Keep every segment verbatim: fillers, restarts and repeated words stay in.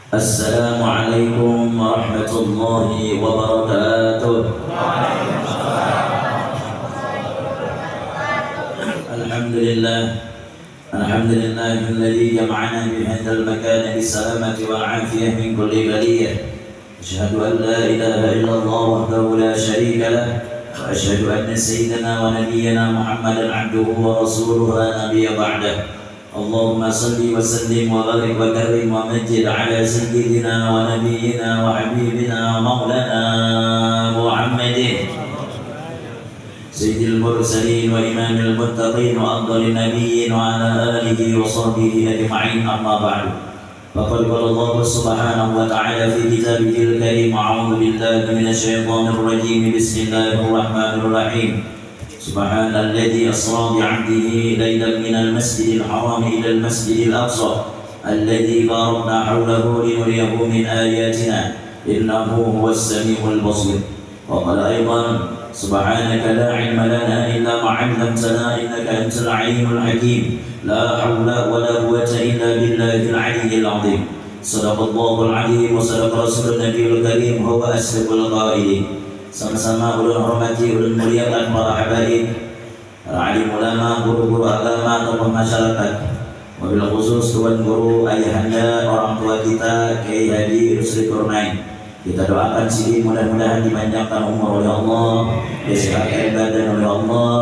Assalamualaikum warahmatullahi wabarakatuh. Alhamdulillah. Alhamdulillahilladzi jama'ana bihadzal makani bissalamati wal afiyah min kulli baliyah. Asyhadu an la ilaha illallah wahdahu la syarika lah, wa asyhadu anna sayyidana wa nabiyyana Muhammadan abduhu wa rasuluh la nabiyya ba'dah. Allahumma salli wa sallim wa barik wa karrim wa majjid ala sayyidina wa nabiyyina wa habibina wa maulana Muhammadin sayyidil mursalin wa imamil muttaqin wa afdalin nabiyyin wa ala alihi wa sahbihi ajma'in, amma ba'du. Faqad qala Allahu subhanahu wa ta'ala fi kitabihil karim, a'udzu billahi minasy syaithanir rajim. Bismillahirrahmanirrahim. Subhanalladzi asra bi'abdihi lailan minal masjidil haram ilal masjidil aqsa alladzi barakna haulahu linuriyahu min ayatina innahu huwas samiul basir. Wa qala aidan, subhanaka la ilma lana illa ma 'allamtana innaka antal alimul hakim. La haula wa la quwwata illa billahil aliyyil azim. Sadaqallahul azim wa sadaqa rasulun nabiyul karim, huwa asdaqul qailin. Sama-sama ulun hormati, ulun muliakan para habaib, para alim ulama, guru-guru agama, tokoh masyarakat. Wabil khusus Tuan Guru, ayahanda, orang tua kita, Kiai Haji Rusli Turnain. Kita doakan sidin mudah-mudahan dipanjangkan umur oleh Allah, disehatkan badan oleh Allah,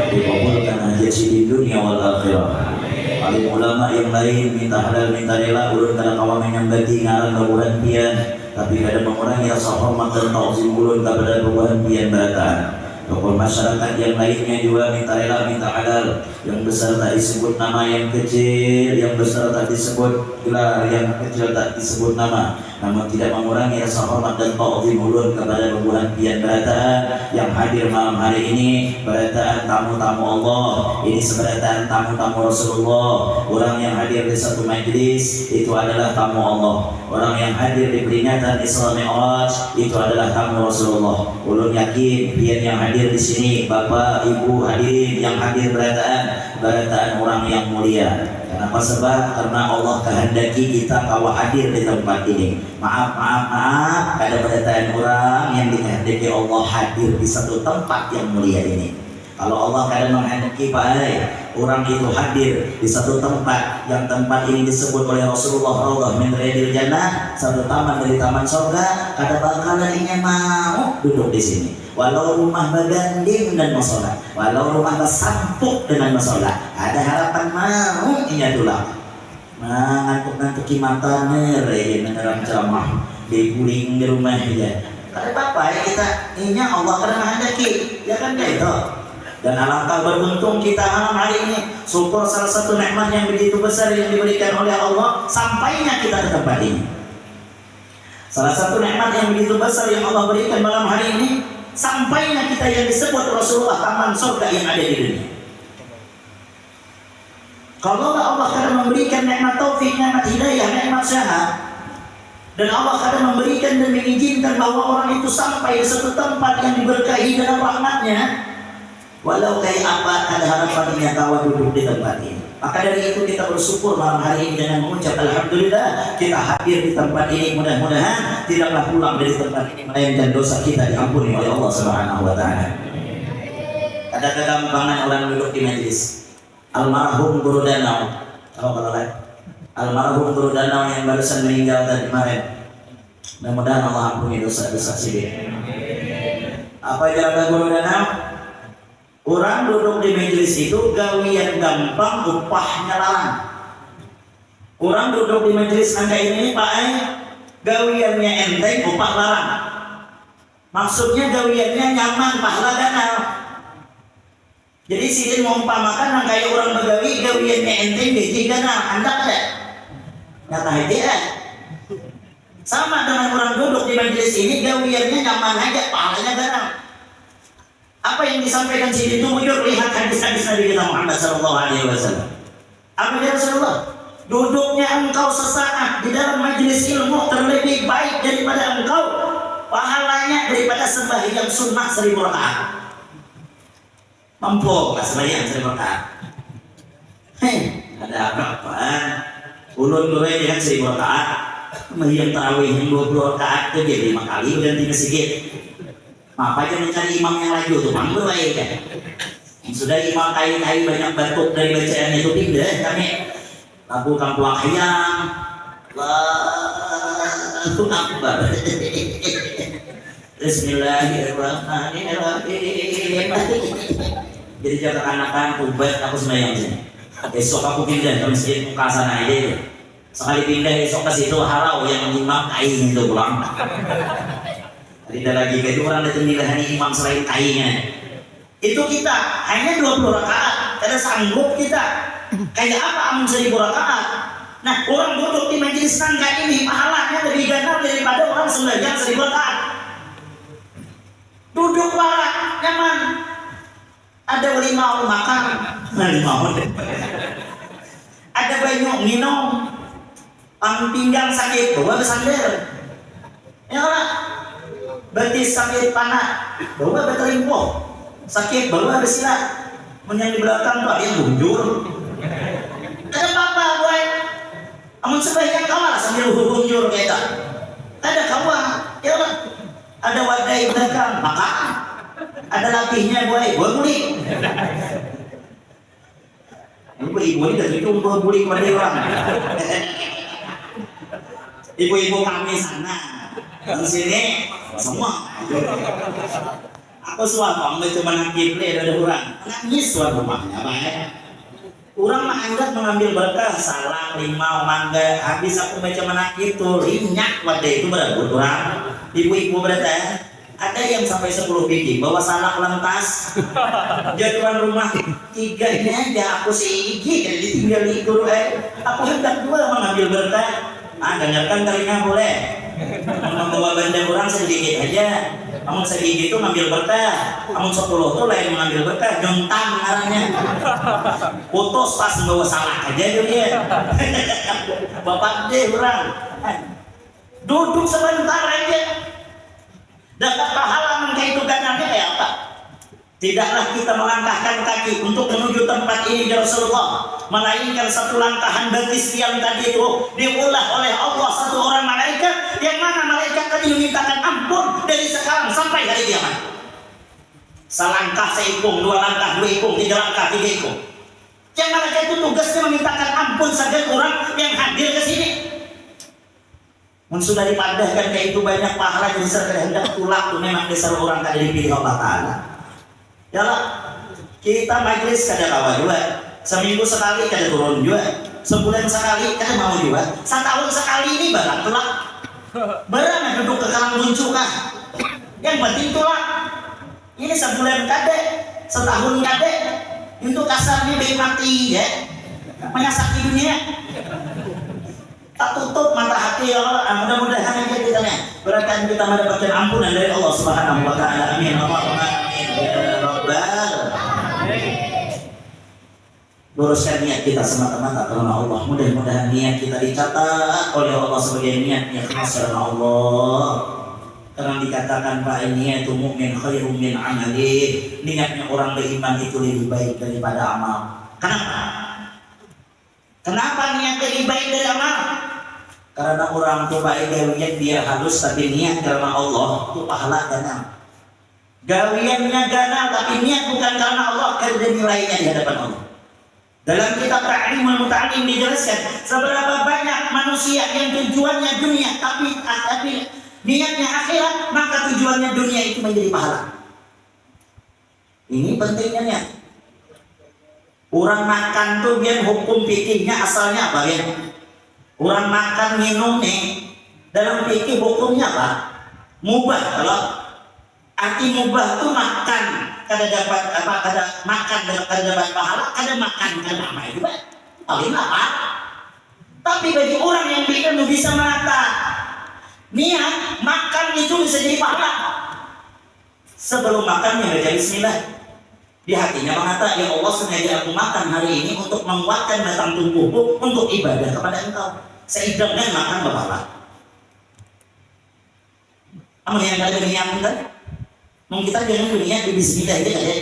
dikabulkan hajat sidin dunia wal akhirah. Alim ulama yang lain minta halal minta rela, ulun kada kawa menyambati ngaran babuhan pian, tapi kada mengurangi rasa hormat dan ta'zim ulun kepada babuhan pian barataan. Tokoh masyarakat yang lainnya jua minta rela minta halal, yang besar tak disebut nama, yang kecil, yang besar tak disebut gelar, yang kecil tak disebut nama, namun tidak mengurangi rasa hormat dan ta'zim ulun kepada babuhan pian barataan yang hadir malam hari ini, barataan tamu-tamu Allah. Ini sebarataan tamu-tamu Rasulullah. Orang yang hadir di satu majlis itu adalah tamu Allah. Orang yang hadir di peringatan Isra Mi'raj itu adalah tamu Rasulullah. Ulun yakin pian yang hadir di sini, bapak, ibu, hadirin yang hadir barataan, barataan orang yang mulia. Kenapa sebab? Karena Allah kehendaki kita kawa hadir di tempat ini. Maaf, maaf, maaf, kada barataan orang yang dikehendaki Allah hadir di satu tempat yang mulia ini. Kalau Allah kada menghendaki, Pak ai, orang itu hadir di satu tempat yang tempat ini disebut oleh Rasulullah Raudhah min Riyadil Jannah, satu taman dari taman sorga, kada bakalan inya mau duduk di sini. Walau rumah baganding dan masola, walau rumah basampuk dengan masola, ada harapan mau inya tulak. Nah, ngantuk-ngantuk kimatan nih, Rey, mendengar ceramah, diguring di rumah aja. Kada apa-apa ya kita, inya Allah kada menghendaki, ya kan kayak itu. Dan alangkah beruntung kita malam hari ini, syukur salah satu nikmat yang begitu besar yang diberikan oleh Allah, sampainya kita ke tempat ini. Salah satu nikmat yang begitu besar yang Allah berikan malam hari ini, sampainya kita yang disebut Rasulullah taman surga yang ada di dunia. Kalau Allah kada memberikan nikmat taufik, nikmat hidayah, nikmat sehat, dan Allah kada memberikan dan mengizinkan bahwa orang itu sampai di satu tempat yang diberkahi dengan rahmatnya, walau kayak apa, kada harapan inya kawa duduk di tempat ini. Maka dari itu kita bersyukur malam hari ini dengan mengucap alhamdulillah kita hadir di tempat ini. Mudah-mudahan tidaklah pulang dari tempat ini melainkan dosa kita diampuni oleh Allah Subhanahu wa taala. Ada kegampangan orang duduk di majelis. Almarhum Guru Danau. Tahu kalau kan? Almarhum Guru Danau yang barusan meninggal tadi kemarin. Mudah-mudahan Allah ampuni dosa-dosa sidin. Apa jawaban Guru Danau? Orang duduk di majelis itu gawian gampang, upahnya larang. Orang duduk di majelis angka ini, Pak ai, gawiannya enteng, upah larang. Maksudnya gawiannya nyaman, pahala ganal. Jadi sidin maumpamakan nang kaya urang bagawi, gawiannya enteng, gaji ganal, handak kada? Nyata haja lah. Sama dengan urang duduk di majelis ini, gawiannya nyaman haja, pahalanya ganal. Apa yang disampaikan sidin itu bujur, lihat hadis-hadis Nabi kita Muhammad sallallahu alaihi wasallam. Apa ya Rasulullah? Duduknya engkau sesaat di dalam majelis ilmu terlebih baik daripada engkau pahalanya daripada sembahyang sunnah seribu rakaat. Mampu lah sembahyang seribu rakaat. Hei, ada apa-apaan? Ulun gue dengan seribu rakaat. Sembahyang tarawih yang dua puluh rakaat tu jadi lima kali berganti masjid. Apa aja mencari imam yang laju tu, pang berbaik kan. Sudah imam kai-kai banyak batuk dari bacaannya tu pindah kami. Lagu Kampuang Hayam. Allahu Akbar. Bismillahirrahmanirrahim. Jadi jangan kekanakan ubat aku sembahyang sini. Besok aku pindah ke masjid muka sana aja itu. Sekali pindah besok ke situ harau yang imam kain itu pulang. Tidak lagi itu orang datang milihani imam selain kainnya. Itu kita hanya dua puluh rakaat, kada sanggup kita. Kayak apa amun seribu rakaat? Nah, orang duduk di majelis nangka ini pahalanya lebih ganal daripada orang sembahyang seribu rakaat. Duduk wara nyaman. Ada walimah makan, walimah, ada banyu minum. Am, pinggang sakit, bawa besander. Ya lah. Betis sakit, panak, bawa beterimpuh. Sakit, bawa besilat. Mun yang di belakang tu ada yang bujur. Kada apa-apa, boy. Amun sembahyang kawa lah sambil hunjur kaya itu. Kada kawa, ya lah. Ada wadai belakang, makan. Ada lapihnya, boy, buah bulik. Ibu-ibu ini dari itu buah bulik wadai orang. Ibu-ibu kami sana, di sini, semua. Aku suah pang baca manakib le, ada orang nangis tuan rumahnya, baik. Orang menganggap mengambil berkah, salak, limau, mangga. Habis aku baca manakib tu, linyak wadai itu berebut orang. Ibu-ibu berkah, ada yang sampai sepuluh biji, bawa salak lentas. Dia tuan rumah, tiga ini aja aku sigi, jadi ditinggal di guru, eh. Aku hendak dua mengambil berkah. Ah, dengarkan telinga boleh. Membawa benda orang sedikit aja. Amun sagigi tu ngambil berkah, amun sepuluh tu lain mengambil berkah, nyuntan ngarannya. Putus pas membawa salak aja tu dia. Bapak deh orang. Duduk sebentar aja. Dapat pahala mun kaitu ganalnya kayak apa? Tidaklah kita melangkahkan kaki untuk menuju tempat ini, ya Rasulullah, melainkan satu langkahan betis pian tadi itu diulah oleh Allah satu orang malaikat, yang mana malaikat tadi memintakan ampun dari sekarang sampai hari kiamat. Salangkah seikung, dua langkah dua ikung, tiga langkah tiga ikung. Yang malaikat itu tugasnya memintakan ampun sagan orang yang hadir ke sini. Mun sudah dipadahkan kaya itu banyak pahala, dasar kada handak tulak tu memang dasar urang kada dipilih Allah Ta'ala. Ya lah, kita majlis kada kawa jua, seminggu sekali kada turun jua, sebulan sekali kada mau jua, satahun sekali ni barang tulak. Barang duduk ke kalang buncu kah? Yang penting tulak. Ini sebulan kada, setahun kada, itu kasarnya baik mati ya, mengasaki dunia. Tertutup mata hati ya Allah. Ah, mudah-mudahan aja kita nih, berarti kita mendapatkan ampunan dari Allah Subhanahu wa Ta'ala. Amin. Allahumma amin. Ya Rabbal. Luruskan niat kita semata-mata karena Allah. Mudah-mudahan niat kita dicatat oleh Allah sebagai niat yang khas karena Allah. Karena dikatakan, "Pak, niat itu mukmin khairun min amali." Niatnya orang beriman itu lebih baik daripada amal. Kenapa? Kenapa niat lebih baik dari amal? Karena orang tu baik gawian biar halus tapi niat karena Allah tu pahala ganal. Gawiannya ganal tapi niat bukan karena Allah, kada ada nilainya di hadapan Allah. Dalam kitab Ta'limul Muta'allim dijelaskan seberapa banyak manusia yang tujuannya dunia tapi tapi niatnya akhirat, maka tujuannya dunia itu menjadi pahala. Ini pentingnya niat. Orang makan tu biar hukum fikihnya asalnya apa biar? Orang makan minum nih dalam fikih hukumnya apa? Mubah kalau arti mubah tu makan kada dapat apa, kada makan kada dapat pahala, kada makan kada apa juga, paling lapar. Tapi bagi orang yang berilmu bisa menata niat makan itu bisa jadi pahala. Sebelum makan membaca bismillah. Di hatinya mengata, "Ya Allah, sengaja aku makan hari ini untuk menguatkan batang tubuhku untuk ibadah kepada Engkau." Seidangan makan bapalah. Amun yang kada niat kan? Mungkin kita jangan dunia di bismillah aja deh.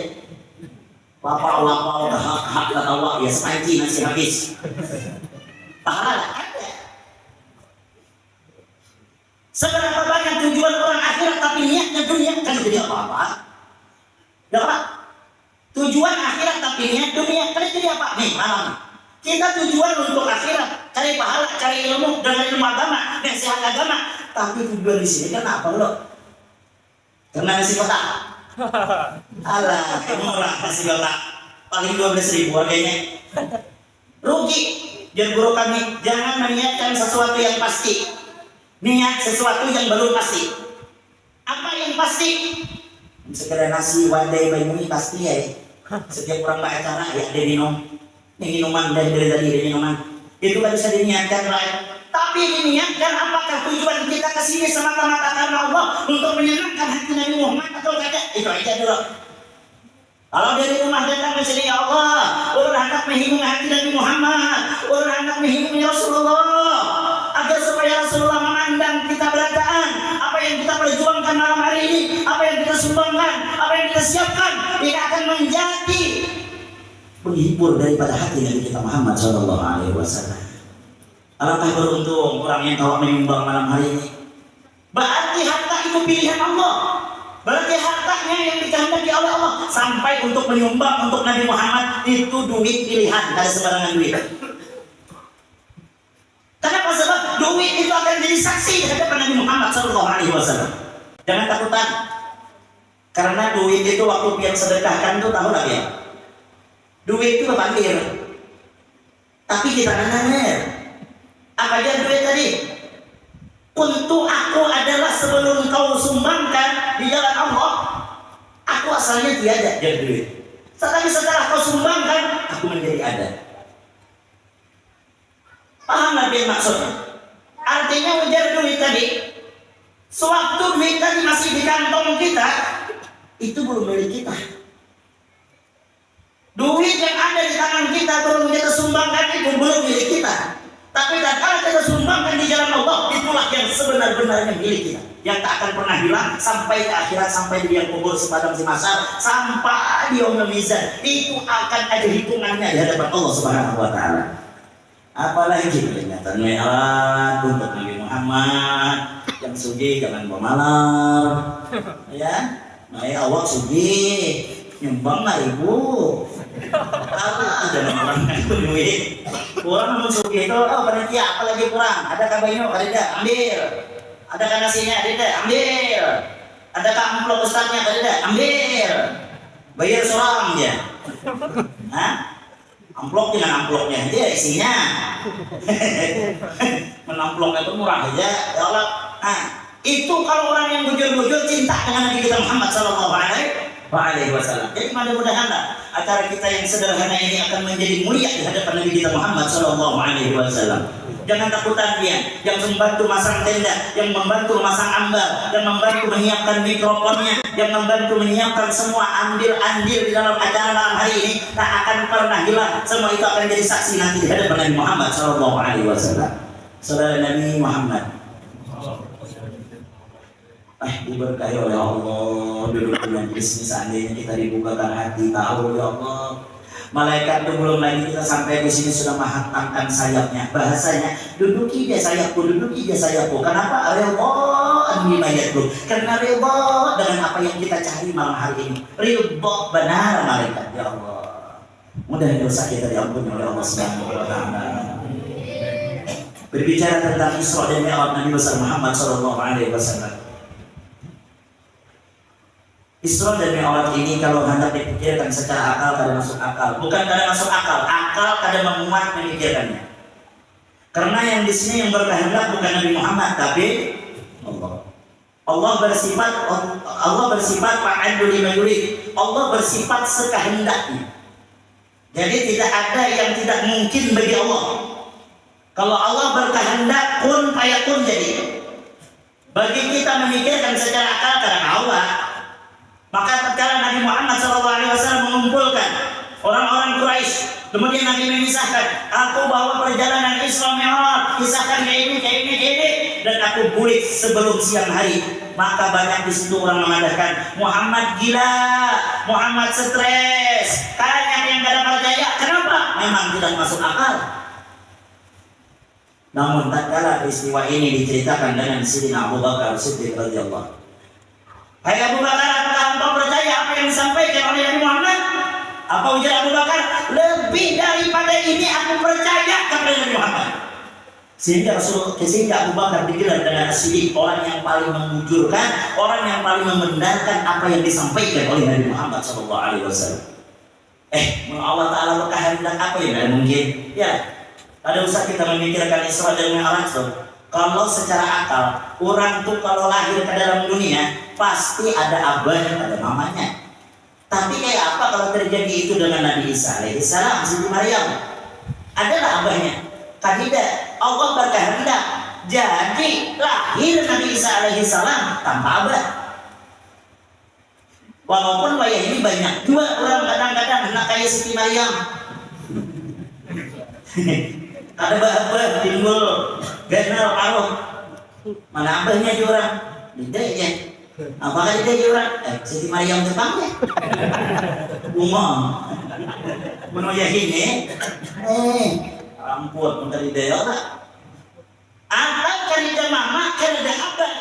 Lapau lapau hak hak ketawa ya sepanci masih habis. Pahala ada. jadi apa-apa. Ya, Pak? Tujuan akhirat tapi niat dunia, kada jadi apa. Nih, paham? Kita tujuan untuk akhirat, cari pahala, cari ilmu, dengan ilmu agama, nasihat agama. Tapi tujuan di sini kan apa lo? Karena nasi kotak. Alah, murah nasi kotak. Paling dua belas ribu harganya. Rugi. Jar guru kami, jangan meniatkan sesuatu yang pasti. Niat sesuatu yang belum pasti. Apa yang pasti? Segera nasi, wadai, banyu ini pasti ya. Setiap orang beracara ya ada minum. Ini minuman dari, dari tadi ada minuman. Itu kan bisa diniatkan, Pak. Tapi diniatkan apakah tujuan kita ke sini semata-mata karena Allah untuk menyenangkan hati Nabi Muhammad atau tidak? Itu aja dulu. Kalau dari rumah datang ke sini, ya Allah, ulun hendak menghibur hati Nabi Muhammad, ulun hendak menghibur Rasulullah, agar supaya Rasulullah memandang kita berataan, apa yang kita perjuangkan malam hari ini, apa yang kita sumbangkan, apa yang kita siapkan, ini akan menjadi penghibur daripada hati Nabi kita Muhammad Shallallahu Alaihi Wasallam. Alangkah beruntung orang yang kawa menyumbang malam hari ini. Berarti harta itu pilihan Allah. Berarti hartanya yang dikehendaki oleh Allah sampai untuk menyumbang untuk Nabi Muhammad itu duit pilihan, kada sembarangan duit. Kenapa? Sebab duit itu akan jadi saksi di hadapan Nabi Muhammad Shallallahu Alaihi Wasallam. Jangan takutan, karena duit itu waktu pian sedekahkan tuh tahu lah ya. Duit itu bapandir. Tapi kita nang nanya, apa aja duit tadi? Untuk aku adalah sebelum kau sumbangkan di jalan Allah, aku asalnya tiada jar duit. Tetapi setelah kau sumbangkan, aku menjadi ada. Paham lah pian maksudnya? Artinya ujar duit tadi, sewaktu duit tadi masih di kantong kita, itu belum milik kita. Duit yang ada di tangan kita belum kita sumbangkan itu belum milik kita. Tapi tatkala kita sumbangkan di jalan Allah, itulah yang sebenar-benarnya milik kita. Yang tak akan pernah hilang sampai ke akhirat, sampai di liang kubur, sepadang si mahsyar, sampai di yaumul mizan. Itu akan ada hitungannya di hadapan Allah Subhanahu wa taala. Apalagi peringatan Mi'raj untuk Nabi Muhammad, yang sugih jangan bamalar, ya. Nah, ya, awak sugih, nyumbang lima ribu. Tahu tu jangan orang itu duit. Orang mun sugih itu, oh, panitia, apa lagi kurang? Ada kah banyu? Kadada, ambil. Ada kah nasinya? Kadada, ambil. Ada kah amplop ustaznya? Kadada, ambil. Bayar seorang dia. Hah? Amplop dengan amplopnya aja isinya. Menamploknya itu murah aja, ya Allah. Nah, itu kalau orang yang bujur-bujur cinta dengan Nabi kita Muhammad Shallallahu Alaihi Wasallam. Jadi mudah-mudahan lah acara kita yang sederhana ini akan menjadi mulia di hadapan Nabi kita Muhammad Shallallahu Alaihi Wasallam. Jangan takutan pian, yang membantu masang tenda, yang membantu masang ambal, yang membantu menyiapkan mikrofonnya, yang membantu menyiapkan semua andil-andil di dalam acara malam hari ini, tak akan pernah hilang. Semua itu akan jadi saksi nanti di hadapan Nabi Muhammad Shallallahu Alaihi Wasallam. Saudara Nabi Muhammad, ah, diberkahi oleh Allah duduk di majlis ini. Seandainya kita dibukakan hati, tahu ya Allah, malaikat itu belum lagi kita sampai di sini sudah menghantamkan sayapnya. Bahasanya, duduki dia sayapku, duduki dia sayapku. Kenapa? Ridhaan bima yatlub. Karena ridha dengan apa yang kita cari malam hari ini. Ridha benar malaikat, ya Allah. Mudah dosa kita diampuni oleh Allah Subhanahu wa taala. Berbicara tentang Isra dan Mi'raj Nabi besar Muhammad sallallahu alaihi wasallam. Isra dan Mi'raj ini kalau hendak dipikirkan secara akal kada masuk akal. Bukan kada masuk akal, akal kada memuat memikirkannya. Karena yang di sini yang berkehendak bukan Nabi Muhammad tapi Allah. Allah bersifat Allah bersifat fa'alun lima yurid. Allah bersifat sekehendaknya. Jadi tidak ada yang tidak mungkin bagi Allah. Kalau Allah berkehendak kun fayakun jadi. Bagi kita memikirkan secara akal kada kawa. Maka tatkala Nabi Muhammad sallallahu alaihi wasallam mengumpulkan orang-orang Quraisy, kemudian Nabi mengisahkan, aku bahwa perjalanan Isra Mi'raj, kisahkan kayak ini, kayak ini, kayak ini, dan aku bulik sebelum siang hari. Maka banyak di situ orang mengatakan, Muhammad gila, Muhammad stres, banyak yang kada percaya. Kenapa? Memang tidak masuk akal. Namun tatkala peristiwa ini diceritakan dengan Sidina Abu Bakar Siddiq radhiyallahu, "Hai Abu Bakar, apakah engkau percaya apa yang disampaikan oleh Nabi Muhammad?" Apa ujar Abu Bakar? "Lebih daripada ini aku percaya kepada Nabi Muhammad." Sehingga Rasul, sehingga Abu Bakar digelar dengan As-Siddiq, orang yang paling membujurkan, orang yang paling membenarkan apa yang disampaikan oleh Nabi Muhammad sallallahu alaihi wasallam. Eh, mun Allah Ta'ala berkehendak, apa yang tidak mungkin? Ya, kada usah kita memikirkan Isra dan Mi'raj tuh. Kalau secara akal, orang tuh kalau lahir ke dalam dunia, pasti ada abah, ada mamanya. Tapi kayak apa kalau terjadi itu dengan Nabi Isa alaihissalam, Siti Maryam? Adalah abahnya. Kadida, Allah berkehendak. Jadi, lahir Nabi Isa alaihissalam tanpa abah. Walaupun wayah ini banyak jua urang kadang-kadang handak kaya Siti Maryam. Kada baabah, timbul ganal paruh. Mana abahnya jar urang? Bida jar. Apa kadida jar urang? Eh, Siti Maryam Jepang jar. Bungong. Mun wayah ini, eh, ampun, mun kadida ya lah. Atau karida mama, karida abah,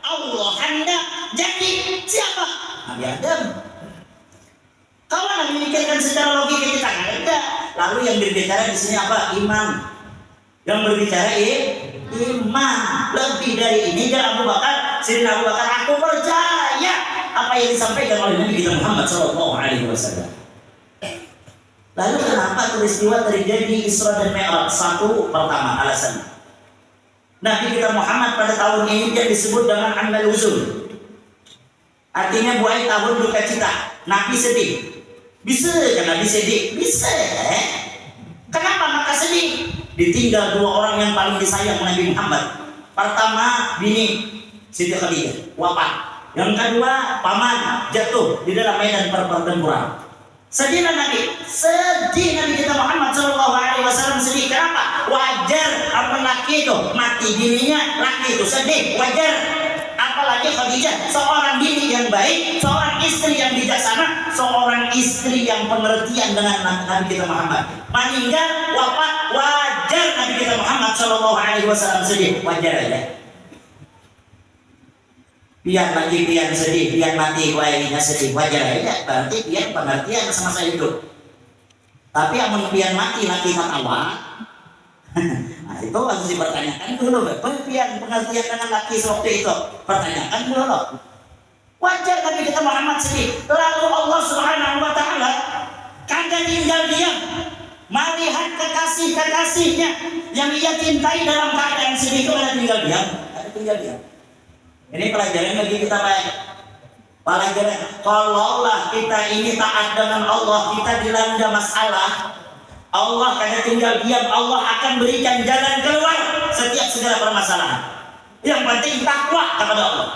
Allah handak jadi siapa? Nabi Adam. Kawa lah memikirkan secara logika kita, kada. Lalu yang berbicara di sini apa? Iman. Yang berbicara i-, iman. Lebih dari ini, jar Abu Bakar, Sidina Abu Bakar, "Aku percaya apa yang disampaikan oleh Nabi kita Muhammad sallallahu alaihi wasallam." Lalu kenapa peristiwa terjadi Isra dan Mi'raj? Satu, pertama alasan. Nabi kita Muhammad pada tahun ini dia disebut dengan Amal Huzun. Artinya buai tahun duka cita. Nabi sedih. Bisa kan Nabi sedih? Bisa. Kenapa maka sedih? Ditinggal dua orang yang paling disayang Nabi Muhammad. Pertama, bini Siti Khadijah wafat. Yang kedua, paman jatuh di dalam medan per-, pertempuran. Sedihlah Nabi, sedih Nabi kita Muhammad sallallahu alaihi wasallam sedih. Kenapa? Wajar amun laki itu mati bininya, laki itu sedih, wajar. Apalagi Khadijah, seorang bini yang baik, seorang istri yang bijaksana, seorang istri yang pengertian dengan Nabi kita Muhammad. Meninggal, wafat, wajar Nabi kita Muhammad sallallahu alaihi wasallam sedih, wajar aja. Pian lagi pian sedih, pian mati, wah inya sedih, wajar aja. Berarti pian pengertian semasa hidup. Tapi amun pian mati laki tatawa, nah itu harus dipertanyakan dulu. Apa pian pengertian dengan laki sewaktu itu? Pertanyakan dulu. Wajar Nabi kita Muhammad sedih. Lalu Allah Subhanahu wa Ta'ala kada tinggal diam melihat kekasih-kekasihnya yang ia cintai dalam keadaan sedih itu, kada tinggal diam, kada tinggal diam. Ini pelajaran bagi kita, Pak. Pelajaran, kalaulah kita ini taat dengan Allah, kita dilanda masalah, Allah kada tinggal diam, Allah akan berikan jalan keluar setiap segala permasalahan. Yang penting takwa kepada Allah.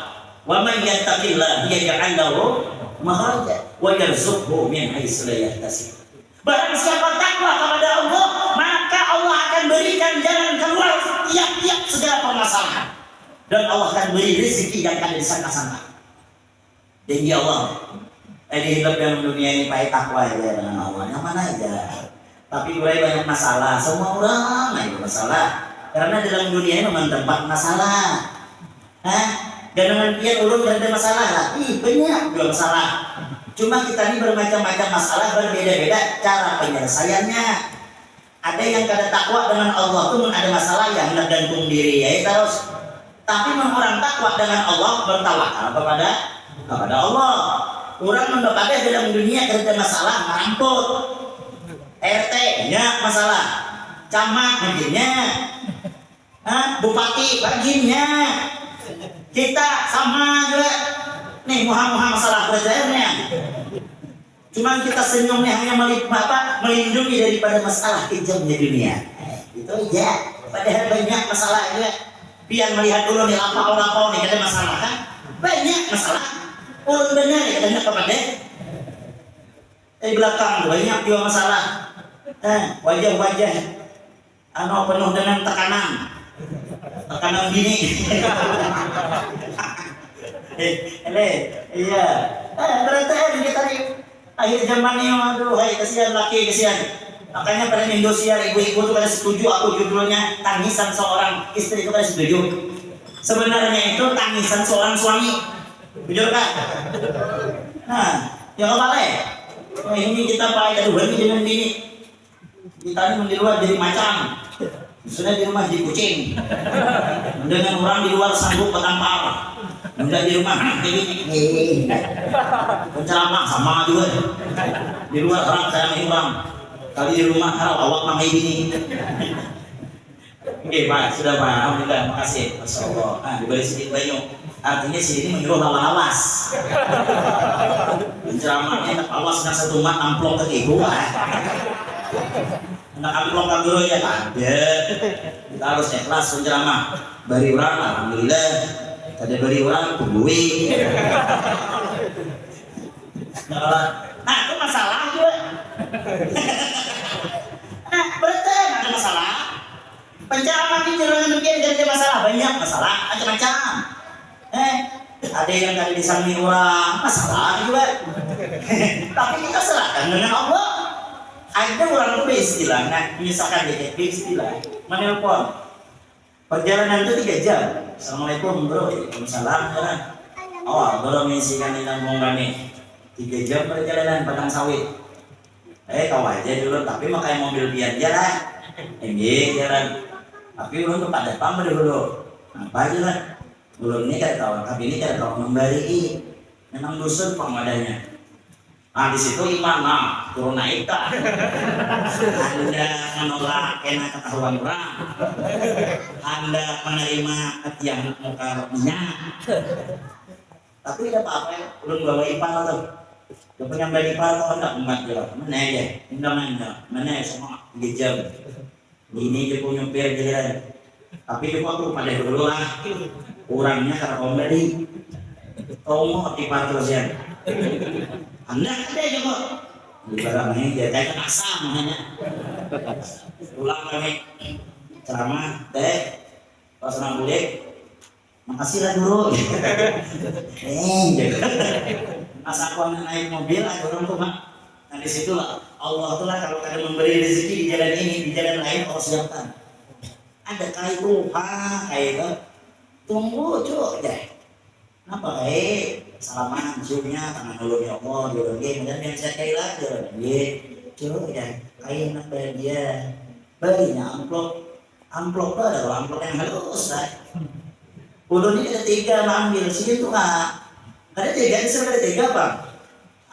"Wa man yattaqillaha yaj'al lahu makhraja wa yarzuqhu min haitsu la yahtasib." Barang siapa takwa kepada Allah, maka Allah akan berikan jalan keluar tiap-tiap segala permasalahan. Dan Allah akan beri rezeki yang kada disangka-sangka. Janji Allah. Eh, di hidup dalam dunia ini, pai takwa aja dengan Allah. Nyaman aja. Tapi mulai banyak masalah. Semua orang ada masalah. Karena dalam dunia ini memang tempat masalah. Hah? Ganangan pian ulun kada ada masalah lah. Ih, banyak jua masalah. Cuma kita ni bermacam-macam masalah, berbeda-beda cara penyelesaiannya. Ada yang kada takwa dengan Allah tu, mun ada masalah ya hendak gantung diri ya terus. Tapi mun orang takwa dengan Allah, bertawakal kepada, kepada Allah. Orang mun bepadah dalam dunia kada ada masalah, maramput. R T banyak masalah. Camat mungkinnya. Hah? Bupati baginya. Kita sama juga. Nih, muha-muha masalah percaya nih. Cuman kita senyum nih hanya melip-, apa, melindungi daripada masalah kejamnya dunia. Eh, itu aja. Padahal banyak masalah juga. Pian melihat dulu nih, lapau-lapau nih, ada masalah kan? Banyak masalah. Ulun benar ya, banyak kepada. Eh, belakang tuh banyak juga masalah. Eh, wajah-wajah. Anu, penuh dengan tekanan. Tekanan bini. Eh, ele, iya. Eh, berarti kita nih akhir zaman nih, aduh, hai, kasihan laki, kasihan. Makanya pada Indosiar, ibu-ibu tuh pada setuju, aku judulnya Tangisan Seorang Istri itu pada setuju. Sebenarnya itu tangisan seorang suami. Bujur kah? Nah, ya apa leh? Nah, ini kita pakai kaduhan ni dengan bini. Kita ni mun di luar jadi macam. Sudah di rumah jadi kucing. Dengan orang di luar sanggup batampar. Udah di rumah, nah, kayak gini. Penceramah sama juga. Di luar orang saya main orang. Kali di rumah harap awak nang kayak gini. Oke, Pak, sudah, Pak. Alhamdulillah, makasih. Masya Allah. Nah, diberi sedikit banyu. Artinya si ini menyuruh lawan awas. Penceramahnya tak awas, nak satu mat amplop ke ibu, ah. Nak amplop ke guru ya, ada. Kita harus ikhlas penceramah. Bari orang, alhamdulillah. Kada bari orang, tungguin. Nah, itu masalah juga. Nah, betul, ada masalah. Penceramah di jalan demikian, jadi masalah, banyak masalah, macam-macam. Eh, ada yang kada disami orang, masalah juga. Tapi kita serahkan dengan Allah. Ada orang tuh istilah, nah, misalkan dia istilah, menelpon. Perjalanan itu tiga jam. Assalamualaikum, bro. Waalaikumsalam, jalan. Oh, bro, misi kami kampung kami. Tiga jam perjalanan, batang sawit. Eh, kau aja dulu, tapi makai mobil pian aja lah. Enggih, jalan. Tapi ulun tuh pada pam dahulu. Apa aja lah? Ulun ini kada kawan, tapi ini kada kawan membari. Memang dusun pang wadahnya. Nah, di situ iman, nah, turun naik tak? Anda menolak kena ketahuan orang. Anda menerima ketiak muka rohnya. Tapi tidak apa-apa ya, ulun bawa ipar tuh. Dia punya ipar tuh, anda umat dia. Mana ya? Undangannya. Mana ya, semua? Tiga jam. Ini je ku nyupir giliran. Tapi juga aku pada dulu lah. Kurangnya kada kawan tadi. Tongok di parkosian. Anak ada juga. Di barangnya dia kayak asam hanya. Pulang kami ceramah teh pas nang bulik. Makasih lah guru. Eh, gitu. Pas aku anak naik mobil, ada orang tuh, Mak. Nah, di situlah Allah tuh lah kalau kada memberi rezeki di jalan ini, di jalan lain Allah siapkan. Ada kayak itu, ha, kayak itu. Tunggu, cuk, deh. Kenapa kayak salaman, ciumnya, tangan dulu ya Allah, dulu, kemudian yang saya kayak lah, dulu, cuk, deh. Kayak anak bahagia. Balinya amplop. Amplop tu ada amplop yang halus lah. Ulun ni kada tega maambil, sidin tu ka kada tega, bisa kada tega pang.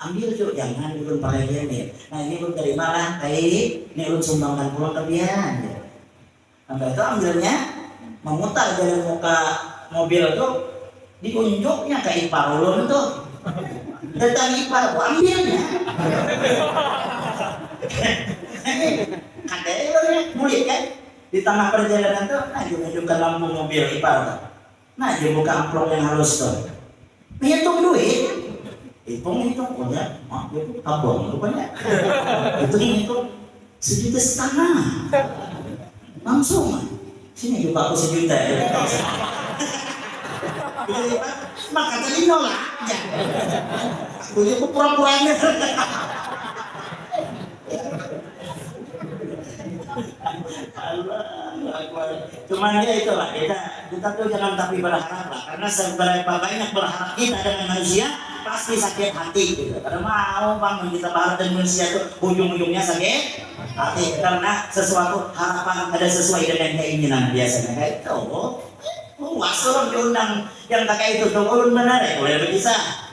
Ambil tu, jangan ulun pakai ni. Nah, ini ulun terima lah, kai, ini ulun sumbangkan pulang ke pian. Sampai tu ambilnya memutar jalan muka mobil tu. Diunjuknya ka ipar ulun tu. Datang ipar ku ambilnya. Kada ya ulun ya, bulik kan. Di tangah perjalanan tu, nah, diunjukkan lampu mobil ipar tu. Nah, dibuka amplop yang halus tu. Menghitung duit. Hitung, hitung, oh ya, mak, itu tabung rupanya. Hitung, hitung. Sejuta setengah. Langsung. Sini juga aku sejuta. Jadi, Pak, maka tadi nolak aja. Aku juga pura-puranya. Allahu Akbar. Cuman ya itulah, kita, kita tuh jangan tapi berharap lah, karena seberapa banyak berharap kita dengan manusia, pasti sakit hati gitu. Karena mau bangun kita berharap dengan manusia tuh ujung-ujungnya sakit hati karena sesuatu harapan ada sesuai dengan keinginan biasanya kayak itu. Puas orang diundang yang kakak itu tuh ulun benar ya, boleh berkisah.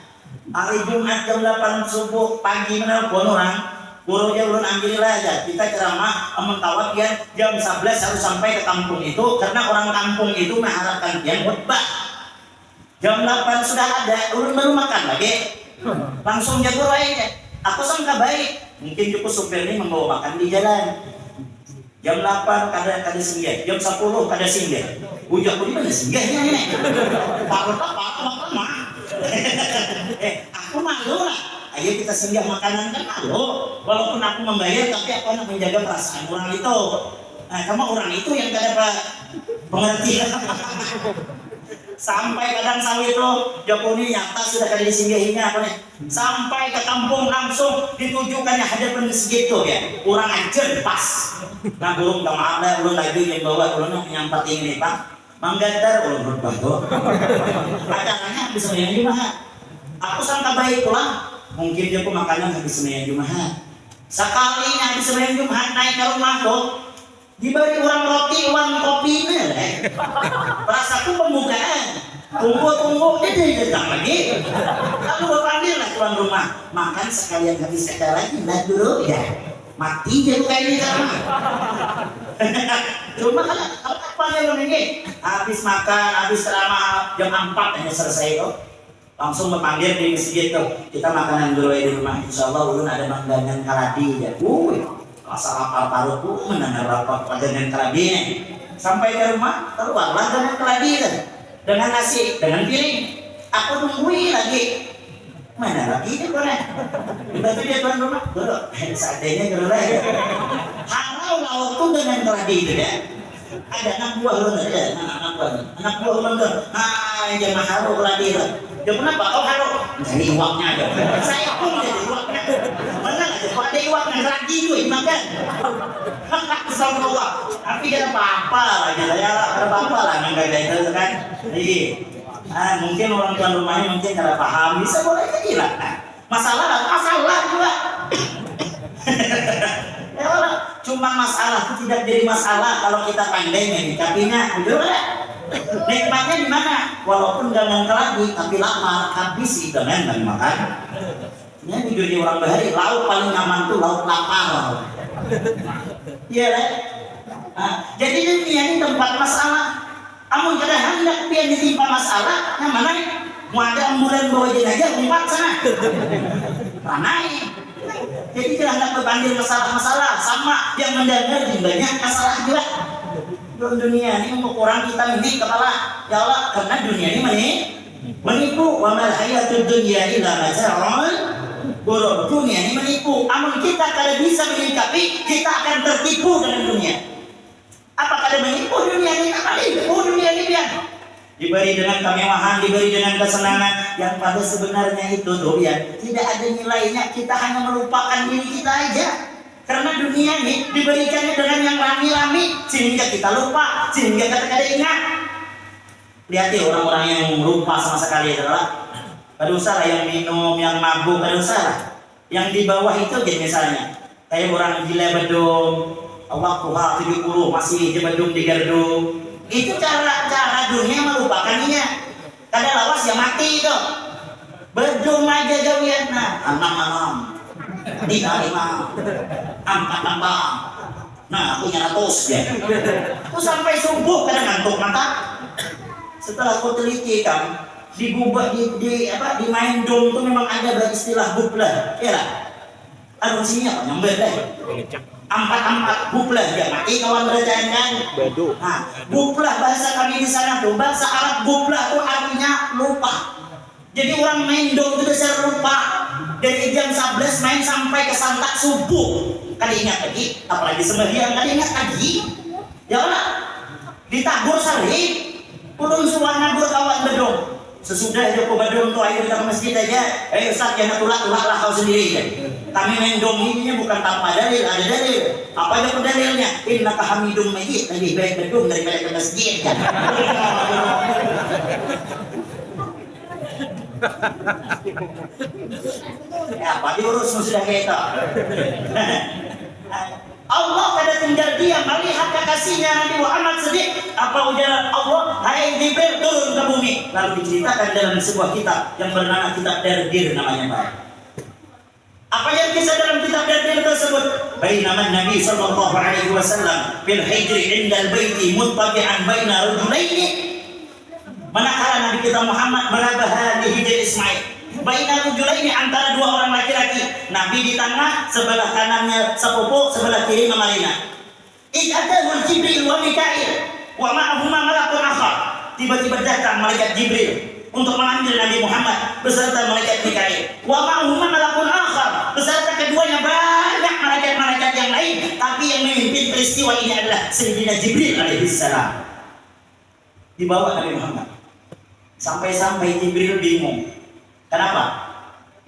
Hari Jumat jam delapan subuh pagi menelpon orang, guru ya ulun ambil lah aja. Kita ceramah, amun kawa pian jam sebelas harus sampai ke kampung itu karena orang kampung itu mengharapkan pian khutbah. Jam delapan sudah ada, ulun baru makan lagi. Langsung jago baik ya. Aku sangka baik. Mungkin juga supir ini membawa makan di jalan. Jam delapan kada kada singgah, jam sepuluh kada singgah. Ujar aku di mana singgahnya ini? Takut apa? Apa mah? Eh, aku malu lah. Ayo kita singgah makanan kan malu. Walaupun aku membayar tapi aku anak menjaga perasaan orang itu. Nah, sama orang itu yang kada apa pengertian. Sampai kadang sawit lo, Joko ini nyata sudah kada disinggahinya apa nih. Sampai ke kampung langsung ditujukannya hadapan masjid tuh ya. Orang aja pas. Nah, burung minta maaf lah, ulun lagi yang bawa ulun yang penting ini, Pak. Manggatar ulun khutbah tu. Acaranya habis sembahyang Jumahat. Aku sangka baik pulang, mungkin dia pun makanan habis sembahyang Jumahat. Sakalinya habis sembahyang Jumahat naik ke rumah tu, dibari urang roti wan kopi ni leh. Rasaku pembukaan. Tunggu-tunggu, dia datang lagi. Lalu bapanggil lah tuan rumah, makan sekalian habis acara, indah dulu ya. Mati je buka ini sama. Cuma kan apa nih lo ini? Habis makan, habis ceramah jam empat hanya selesai tuh. Langsung bapanggil di masjid tuh. Kita makanan dulu ya di rumah. Insya Allah ulun ada manggangan kaladi ya. Wuih, rasa lapar parutku mendengar lapar panggangan kaladi nih. Sampai ke rumah, keluarlah gangan kaladi tuh. Dengan nasi, dengan piring. Aku tunggui lagi. Mana lagi ini konek? Tiba tu dia tuan rumah, guru, seandainya guru lah ya. Harau lauk tu dengan keladi itu ya. Ada anak buah lu ada anak, anak buah lu. Anak buah lu tu, nah, jangan harau keladi itu. Dia kenapa kau harau? Jadi iwaknya aja. Saya pun jadi iwaknya. Mana aja kok ada iwaknya keladi tu makan. Astagfirullah. Tapi kada apa-apa lah, gitu ya, kada apa-apa lah, nang kayak itu kan. Jadi, ah, mungkin orang tuan rumahnya mungkin kada paham, bisa boleh jadi lah. Nah, masalah, masalah juga. Ya, kalau cuma masalah itu tidak jadi masalah kalau kita pandai menyikapinya, betul nggak? Nikmatnya di mana? Walaupun gangan keladi, tapi lapar, habisi gangan dan makan. Ini bujurnya orang bahari, lauk paling aman tuh lauk lapar. Iya kan? Nah, jadi dunia ini tempat masalah. Amun kada handak pian ditimpa masalah, yang mana? Mau ada ambulan bawa jenazah, umpat sana. Ramai. Jadi jangan handak berpandir masalah-masalah sama yang mendengar banyak masalah juga. Dalam dunia ini untuk orang kita ini kepala, ya Allah, karena dunia ini meni- menipu. Wa mal hayatud dunya illa mata'ul ghurur. Dunia ini menipu. Amun kita kada bisa menyikapi, kita akan tertipu dengan dunia. Apa kada menipu dunia ini? Apa menipu dunia ini dia? Diberi dengan kemewahan, diberi dengan kesenangan yang pada sebenarnya itu tuh ya tidak ada nilainya. Kita hanya melupakan diri kita aja. Karena dunia ini diberikannya dengan yang rami-rami sehingga kita lupa, sehingga kita kada ingat. Lihat ya orang-orang yang lupa sama sekali adalah kada usah lah yang minum, yang mabuk, kada usah lah. Yang di bawah itu aja misalnya, kayak orang gila bedum, waktu hal tujuh puluh masih aja bedum di gardu. Itu cara cara dunia melupakan inya. Kada lawas ya mati itu. Bedum aja gawian nah, anam anam, lima lima, empat tambah. Nah, punya ratus ya. Itu sampai subuh kada ngantuk mata. Setelah kau teliti kan, di gubah di, di apa di main dom tuh memang ada beristilah gublah, ya lah. Aduh sini apa nyamber deh. Empat empat gublah ya mati kawan berataan kan. Badu. Nah, gublah bahasa kami di sana tuh bahasa Arab gublah tuh artinya lupa. Jadi orang main dom itu dasar lupa. Dari jam sebelas main sampai ke santak subuh. Kada ingat lagi, apalagi sembahyang kada ingat lagi. Ya Allah, ditagur sari. Ulun suah nagur kawan bedom. Sesudah aja ku bedom tu ayo kita ke masjid aja. Eh Ustaz, jangan tulak-tulak lah kau sendiri kan. Kami main dom ini bukan tanpa dalil, ada dalil. Apa aja ku dalilnya? Innaka hamidum majid, lebih baik bedom daripada ke masjid kan. Ya, apa diurus sudah kita. Allah kada tinggal diam melihat kekasihnya Nabi Muhammad sedih. Apa ujar Allah? Hai Jibril, turun ke bumi. Lalu diceritakan dalam sebuah kitab yang bernama kitab Dardir namanya, Pak. Apa yang kisah dalam kitab Dardir tersebut? Bainaman Nabi sallallahu alaihi wasallam fil hijri indal baiti muttabi'an baina rajulaini. Manakala Nabi kita Muhammad marabaha di hijri Ismail, baina rajulaini antara dua orang laki-laki, Nabi di tangah, sebelah kanannya sepupu, sebelah kiri mamarina. Id atahul Jibril wa Mikail wa ma'ahuma malakun akhar. Tiba-tiba datang malaikat Jibril untuk mengambil Nabi Muhammad beserta malaikat Mikail. Wa ma'ahuma malakun akhar, beserta keduanya banyak malaikat-malaikat yang lain, tapi yang memimpin peristiwa ini adalah Sayyidina Jibril alaihissalam. Dibawa Nabi Muhammad. Sampai-sampai Jibril bingung. Kenapa?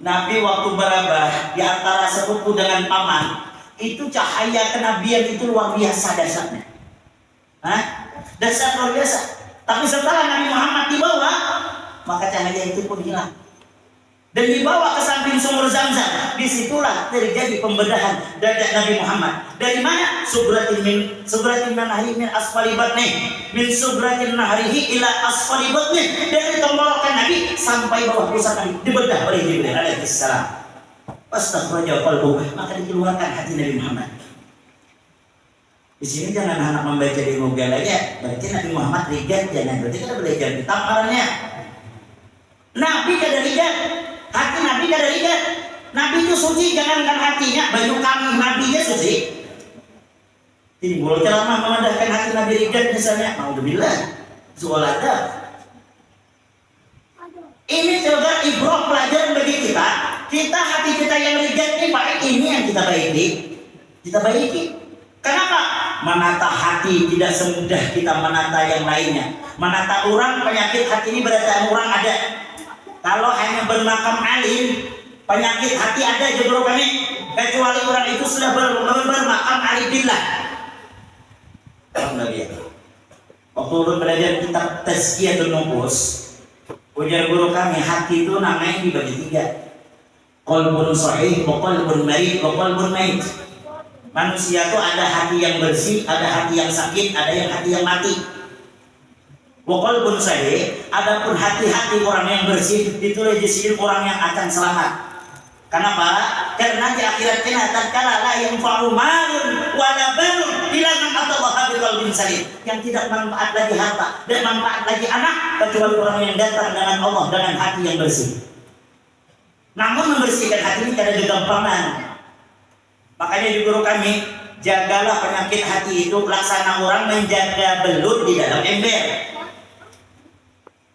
Nabi waktu barabah di antara sepupu dengan paman, itu cahaya kenabian itu luar biasa dasarnya. Hah? Dasar luar biasa. Tapi setelah Nabi Muhammad dibawa, maka cahaya itu pun hilang. Dan dibawa ke samping sumur Zamzam, disitulah terjadi pembedahan dada Nabi Muhammad. Dari mana? Subratin min subratin nahri min asfali batni, min subratin nahrihi ila asfali batni, dari tenggorokan Nabi sampai bawah pusat Nabi dibedah oleh Jibril alaihissalam. Fastakhraja qalbuh, maka dikeluarkan hati Nabi Muhammad. Di sini jangan handak membaca di Google aja. Berarti Nabi Muhammad rigat, jangan. Berarti kada belajar kitab ngarannya. Nabi kada rigat. Hati Nabi kada rigat. Nabi itu suci, jangankan hatinya, banyu kami Nabi aja suci. Timbul ceramah memadahkan hati Nabi rigat misalnya, naudzubillah. Su'ul adab. Ini juga ibrah pelajaran bagi kita. Kita, hati kita yang rigat ini, baik, ini yang kita baiki. Kita baiki. Kenapa? Menata hati tidak semudah kita menata yang lainnya. Menata orang, penyakit hati ini berataan orang ada. Kalau hanya bermakam alim, penyakit hati ada aja, bro, kami. Kecuali orang itu sudah ber, ber, bermakam alillah. Alhamdulillah. Waktu ulun belajar kitab Tazkiyatun Nufus, ujar guru kami, hati itu namanya dibagi tiga. Qalbun sahih, wa qalbun marid, wa qalbun mait. Manusia itu ada hati yang bersih, ada hati yang sakit, ada yang hati yang mati. Wa qalbun sahih, adapun hati-hati orang yang bersih, itulah disebut orang yang akan selamat. Kenapa? Karena di akhirat kena tatkala la yanfa'u malun wala banun illa man atallaha biqalbin salim. Yang tidak manfaat lagi harta dan manfaat lagi anak kecuali orang yang datang dengan Allah dengan hati yang bersih. Namun membersihkan hati ini kada gagampangan. Makanya di guru kami, jagalah penyakit hati itu laksana orang menjaga belut di dalam ember.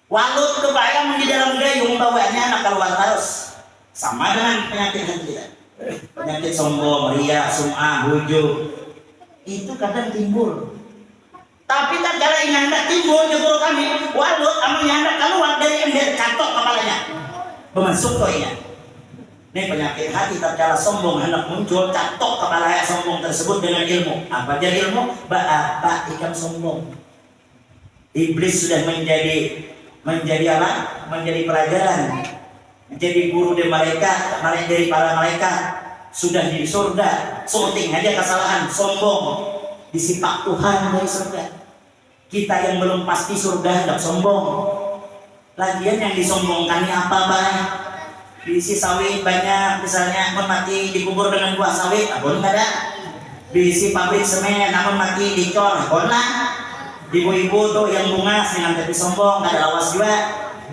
Walut tu kaya mun di dalam gayung bawaannya anak kaluar tarus. Sama dengan penyakit hati kita. Penyakit sombong, ria, sum'ah, ujub. Itu kadang timbul. Tapi tatkala inya handak timbul, jar guru kami, walut amun inya handak kaluar dari ember, catok kapalanya. Bamasuk tu inya. Ini penyakit hati, tatkala sombong handak muncul, catok kapala sombong tersebut dengan ilmu. Apa jar ilmu? Baapa ikam sombong? Iblis sudah menjadi, menjadi apa? Menjadi pelajaran, menjadi guru dari malaikat, malaikat dari para malaikat. Sudah di surga, suting aja kesalahan, sombong, disipak Tuhan dari surga. Kita yang belum pasti surga hendak sombong. Lagian yang disombongkan ni apa, bah? Diisi sawit banyak, misalnya, mun mati dikubur dengan buah sawit, abon kada? Diisi pabrik semen, amun mati dicor, abon lah. Ibu-ibu tu yang bungas dengan tapi sombong, kada lawas jua.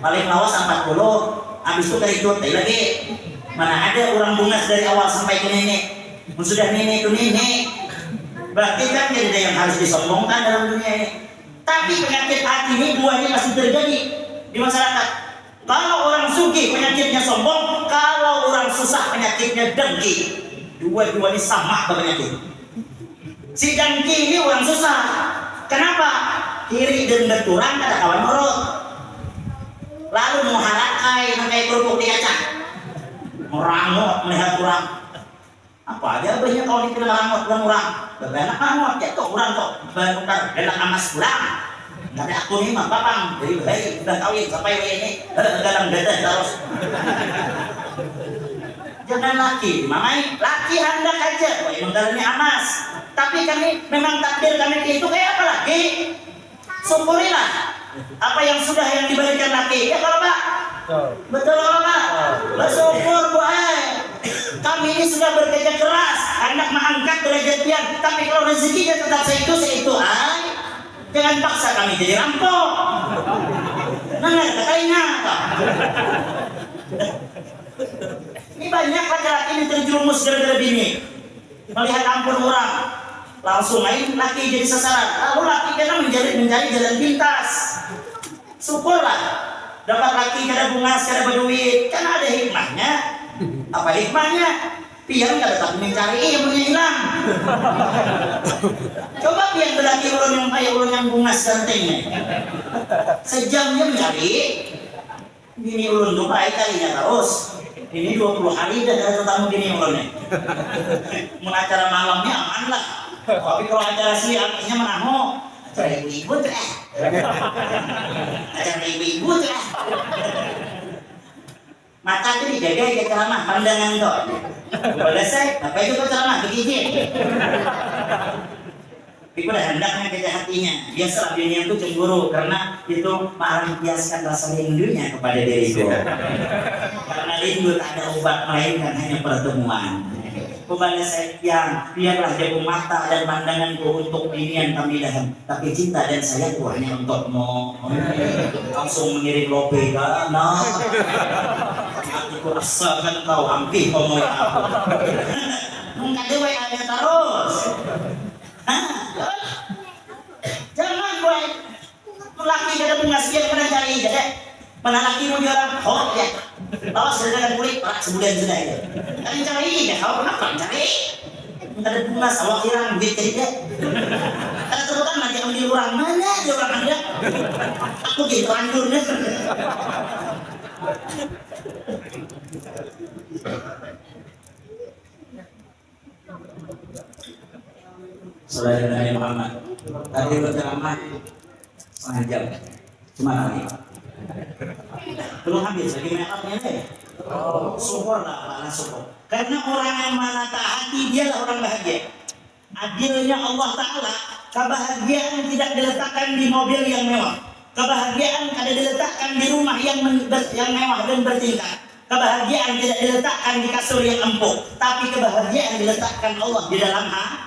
Paling lawas empat puluh, habis tu kericut ai lagi. Mana ada urang bungas dari awal sampai ke nini. Mun sudah nini tu nini. Berarti kan kadada yang harus disombongkan dalam dunia ini. Tapi penyakit hati ni dua ni pasti terjadi di masyarakat. Kalau orang sugih penyakitnya sombong, kalau orang susah penyakitnya dengki. Dua-dua ni sama bapanyakit. Si dengki ni orang susah. Kenapa? Kiri dan beturang kada kawan urut. Lalu mau harakai nang kaya kerupuk di kaca. Merangut melihat urang. Apa aja abahnya kawan itu nang merangut lawan urang. Baganak merangut, ya tu urang tu. Banukar ganak amas pulang. Kada aku ni mah papang, jadi baik, udah kawin sampai wayah ini, eh, galang dadah tarus. Jangan laki, mamai, laki handak aja, wah, emang dalamnya amas. Tapi kami, memang takdir kami itu kayak apa lagi? Syukurilah. Apa yang sudah yang diberikan laki, ya kalau, Pak? Betul. Betul, kalau, Pak? Betul. Bersyukur, Bu, eh. Kami ini sudah bekerja keras, hendak mengangkat derajat pian. Tapi kalau rezekinya tetap seitu, seitu, ay, jangan paksa kami jadi rampok. Nah, kata ingat, Pak. Ini banyak laki-laki ini terjerumus gara-gara bini. Melihat ampun orang, langsung main laki jadi sasaran. Lalu laki kena mencari, mencari jalan pintas. Syukurlah, dapat laki kada bungas, kada berduit, kan ada hikmahnya. Apa hikmahnya? Pian kada tahu mencari ilmunya hilang. Coba pian berarti ulun yang kayak ulun yang bungas ganteng nih. Sejamnya mencari. Bini ulun tu baik kalinya tarus. Ini dua puluh hari dah kada tetamu bini ulun ni. Mun acara malamnya aman lah. Tapi kalau acara siang, inya manaho. Acara ibu-ibu tu ah. Acara ibu-ibu tu ah. Mata tu dijaga aja ceramah, pandangan tu. Balasai, apa itu tu ceramah? Begigit. Tapi pada hendaknya kita hatinya. Biasalah binian tu cemburu karena itu melampiaskan rasa rindunya kepada diriku. Karena rindu tak ada obat melainkan hanya pertemuan. Kubalasai, yang biarlah jago mata dan pandanganku untuk binian pamilahan. Tapi cinta dan sayangku hanya untukmu. Langsung mengirim lope ka anak. Aku rasakan kau ampih kau mau aku. Mungkin W A-nya terus. Hah? Jangan, boy. Laki kada bungas, dia kada cari aja deh. Mana laki mau juara? Oh ya. Bawa sudah dengan kulit, parak sebulan sudah itu. Kan cari ya, kau kenapa cari? Kada bungas, awak hilang, duit jadi deh. Kada terutan nanti ambil orang mana dia orang anda. Aku gitu anjur deh. Saudara Nabi Muhammad tadi berceramah setengah jam, cuma tadi belum habis lagi, make upnya deh. Syukur lah, apalah syukur. Karena orang yang menata hati, dialah orang bahagia. Adilnya Allah Ta'ala, kebahagiaan tidak diletakkan di mobil yang mewah. Kebahagiaan kada diletakkan di rumah yang men- ber- yang mewah dan bertingkat. Kebahagiaan tidak diletakkan di kasur yang empuk, tapi kebahagiaan diletakkan Allah di dalam hati.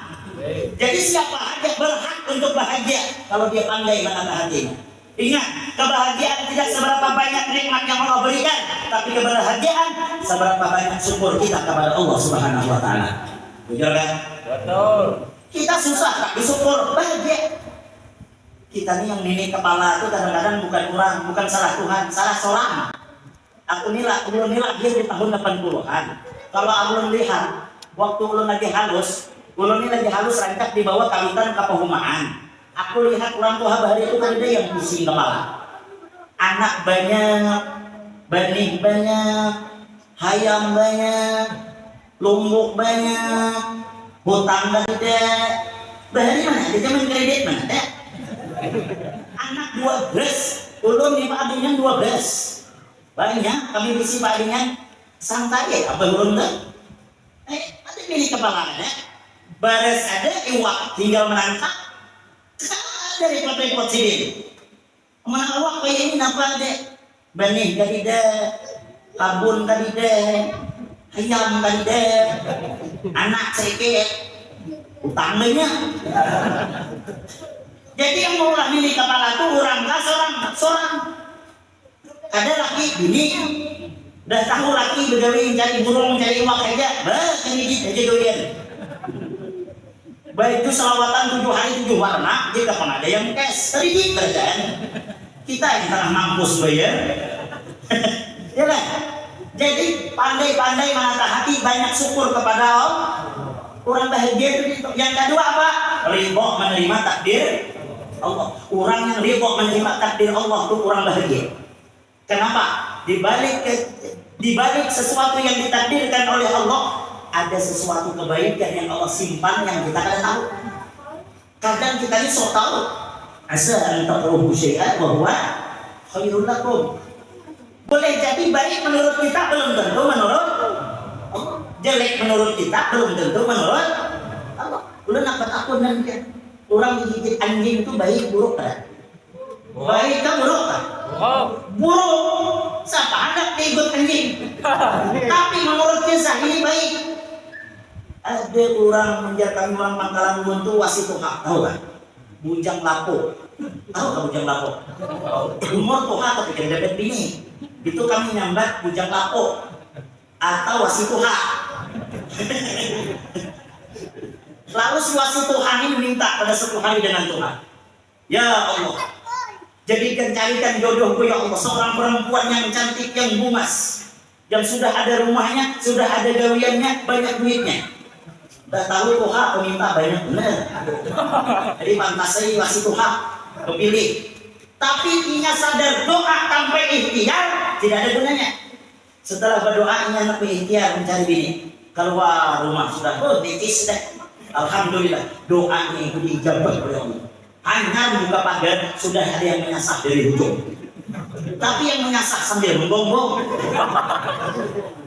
Jadi siapa saja berhak untuk bahagia kalau dia pandai menata hatinya. Ingat, kebahagiaan tidak seberapa banyak nikmat yang Allah berikan, tapi kebahagiaan seberapa banyak syukur kita kepada Allah Subhanahu wa Ta'ala. Bujur kan? Betul. Kita susah tapi syukur, bahagia. Kita nih yang nini kepala tuh kadang-kadang bukan orang, bukan salah Tuhan, salah seorang. Aku ni lah, ulun ni lahir di tahun delapan puluhan. Kalau ulun lihat, waktu ulun lagi halus, ulun ni lagi halus rancak dibawa kawitan ka pahumaan. Aku lihat urang tuha bahari tu kadada yang pusing kepala. Anak banyak, banih banyak, hayam banyak, lumbuk banyak, hutang kadada. Bahari mana ada zaman kredit mana ada. Anak dua belas, ulun ni paadingan dua belas. Banyak kami bisi paadingan, santai ai abah ulun tu. Eh, ada bini kepala kada, baras ada, iwak tinggal menangkap, kada repot-repot sidin. Mana awak kaya ini napa ada, banih kadida, kabun kadida, hayam kadida, anak saikit, utang banyak. Jadi yang maulah bini kepala tu urang kah sorang, sorang. Kada laki bini. Dah tahu laki begawi mencari burung, mencari iwak haja, bah, kredit haja gawian. Baju selawatan tujuh hari tujuh warna, jika pun ada yang cash, kredit kerjaan. Kita yang tengah mampus bayar. Ya lah. Jadi pandai-pandai menata hati, banyak syukur kepada Allah. Kurang bahagia itu gitu. Yang kedua apa? Ridho menerima takdir Allah. Orang yang ridho menerima takdir Allah tu kurang bahagia. Kenapa? Di balik ke, di balik sesuatu yang ditakdirkan oleh Allah, ada sesuatu kebaikan yang Allah simpan yang kita kada tahu. Kadang kita ni sok tahu. Asa an takrahu syai'an wa huwa khairul lakum. Boleh jadi baik menurut kita, belum tentu menurut Allah. Jelek menurut kita, belum tentu menurut Allah. Ulun dapat akun dan dia. Orang digigit anjing tu baik buruk kada? Baik kah buruk kah? Buruk. Buruk. Siapa hendak diikut anjing? Tapi menurut kisah ini baik. Ada orang menjatahi orang Pangkalan Buntu, wasi tuha, tahu kah? Bujang lapuk. Tahu kah bujang lapuk? Umur tuha tapi kada dapat bini. Itu kami nyambat bujang lapuk atau wasi tuha. Lalu si wasi tuha ini minta pada satu hari dengan Tuhan, "Ya Allah, jadikan, carikan jodohku ya Allah, seorang perempuan yang cantik, yang bungas, yang sudah ada rumahnya, sudah ada gawiannya, banyak duitnya." Dah tahu tuha peminta banyak benar. Jadi pantas saja masih tuha kepilih. Tapi inya sadar doa tanpa ikhtiar tidak ada gunanya. Setelah berdoa, inya handak berikhtiar mencari bini. Keluar rumah sudah, oh, betis dah. Alhamdulillah, doanya itu diijabah oleh Allah. Hanyar buka pagar, sudah ada yang menyasah dari hujung. Tapi yang menyasah sambil menggonggong.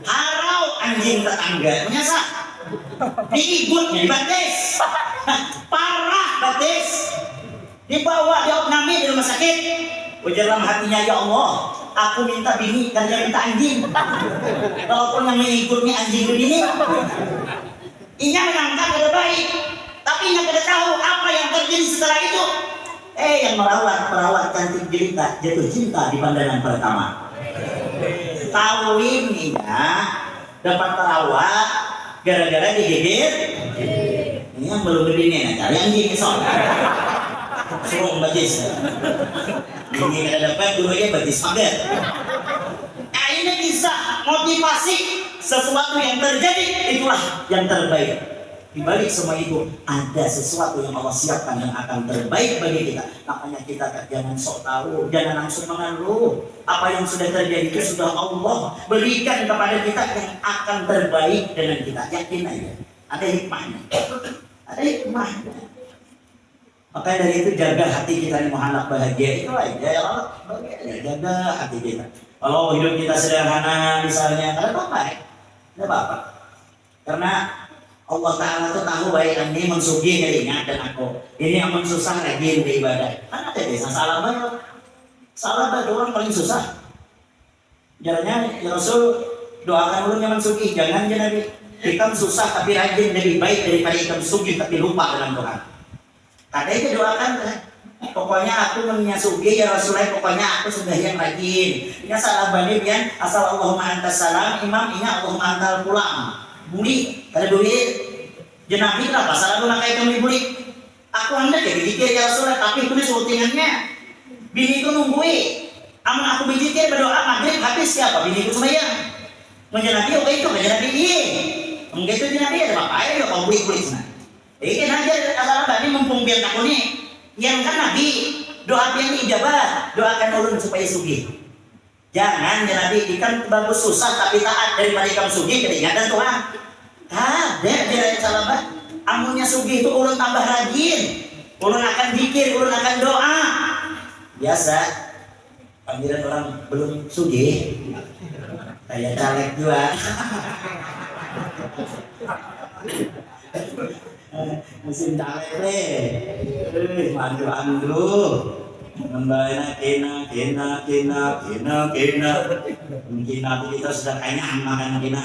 Harau anjing tetangga menyasah. Diigutnya di batis. Parah batis. Dibawa diopname di rumah sakit. Ujar dalam hatinya, "Ya Allah, aku minta bini, kada minta anjing." Walaupun yang mengikutnya anjing bini. Inya menangkap kada baik, tapi inya kada tahu apa yang terjadi setelah itu. Eh, yang merawat, perawat cantik jelita jatuh cinta di pandangan pertama. Kawin inya dapat perawat gara-gara digigit. Ini yang belum bini, nah, cari yang gini, son. Suruh batis. Ini kada dapat, gurunya batis pagar. Nah, ini kisah motivasi sesuatu yang terjadi, itulah yang terbaik. Di balik semua itu, ada sesuatu yang Allah siapkan yang akan terbaik bagi kita. Makanya kita tak, jangan sok tahu, jangan langsung mengeluh. Apa yang sudah terjadi itu sudah Allah berikan kepada kita yang akan terbaik dengan kita. Yakin aja. Ada hikmahnya. Ada hikmahnya. Makanya dari itu jaga hati kita nih, mau anak bahagia itu aja ya Allah. Bahagia aja, jaga hati kita. Kalau hidup kita sederhana misalnya, ada apa-apa ya? Ada apa-apa. Karena Allah Ta'ala tuh tahu baik, ini mun sugih jadi ingat dan aku. Ini amun susah rajin beribadah. Kan ada deh, salah banget. Salah banget, orang paling susah. Jaranya, "Ya Rasul, doakan ulun nyaman sugih." "Jangan," jar Nabi. "Ikam susah tapi rajin lebih baik daripada ikam sugih tapi lupa dengan Tuhan." Kada aja doakan lah. "Pokoknya aku munnya sugih ya Rasulullah, pokoknya aku sembahyang rajin." Inya salah bani pian, asal Allahumma antas salam, imam, inya Allahumma antal pulang. Buli, kada duit. Jar Nabi, "Kenapa salah guna kayak kami buli?" "Aku handak ya berzikir ya Rasulullah, tapi itu nih surutingannya. Bini itu nunggui. Amun aku berzikir, berdoa, maghrib habis siapa? Bini itu sembahyang." Mun jar Nabi, "Oke itu," jar Nabi, "Iya." Mungkin itu jar Nabi, "Ada apa ya, kau buli-buli sana." Jadi kan aja, asal tadi mumpung pian takuni, yang kan Nabi, doa pian diijabah, doakan ulun supaya sugih. Jangan, jar Nabi, ikam bagus susah tapi taat daripada ikam sugih kada ingat dan Tuhan. Kada, jar Nabi salam, bah. Amunnya sugih itu ulun tambah rajin, ulun akan zikir, ulun akan doa. Biasa, panggilan orang belum sugih, kayak caleg jua. Musim caleg nih. Eh, maju anggu. Membina kena, kena, kena, kena, kena. Mungkin aku kita sudah kenyang makan kena.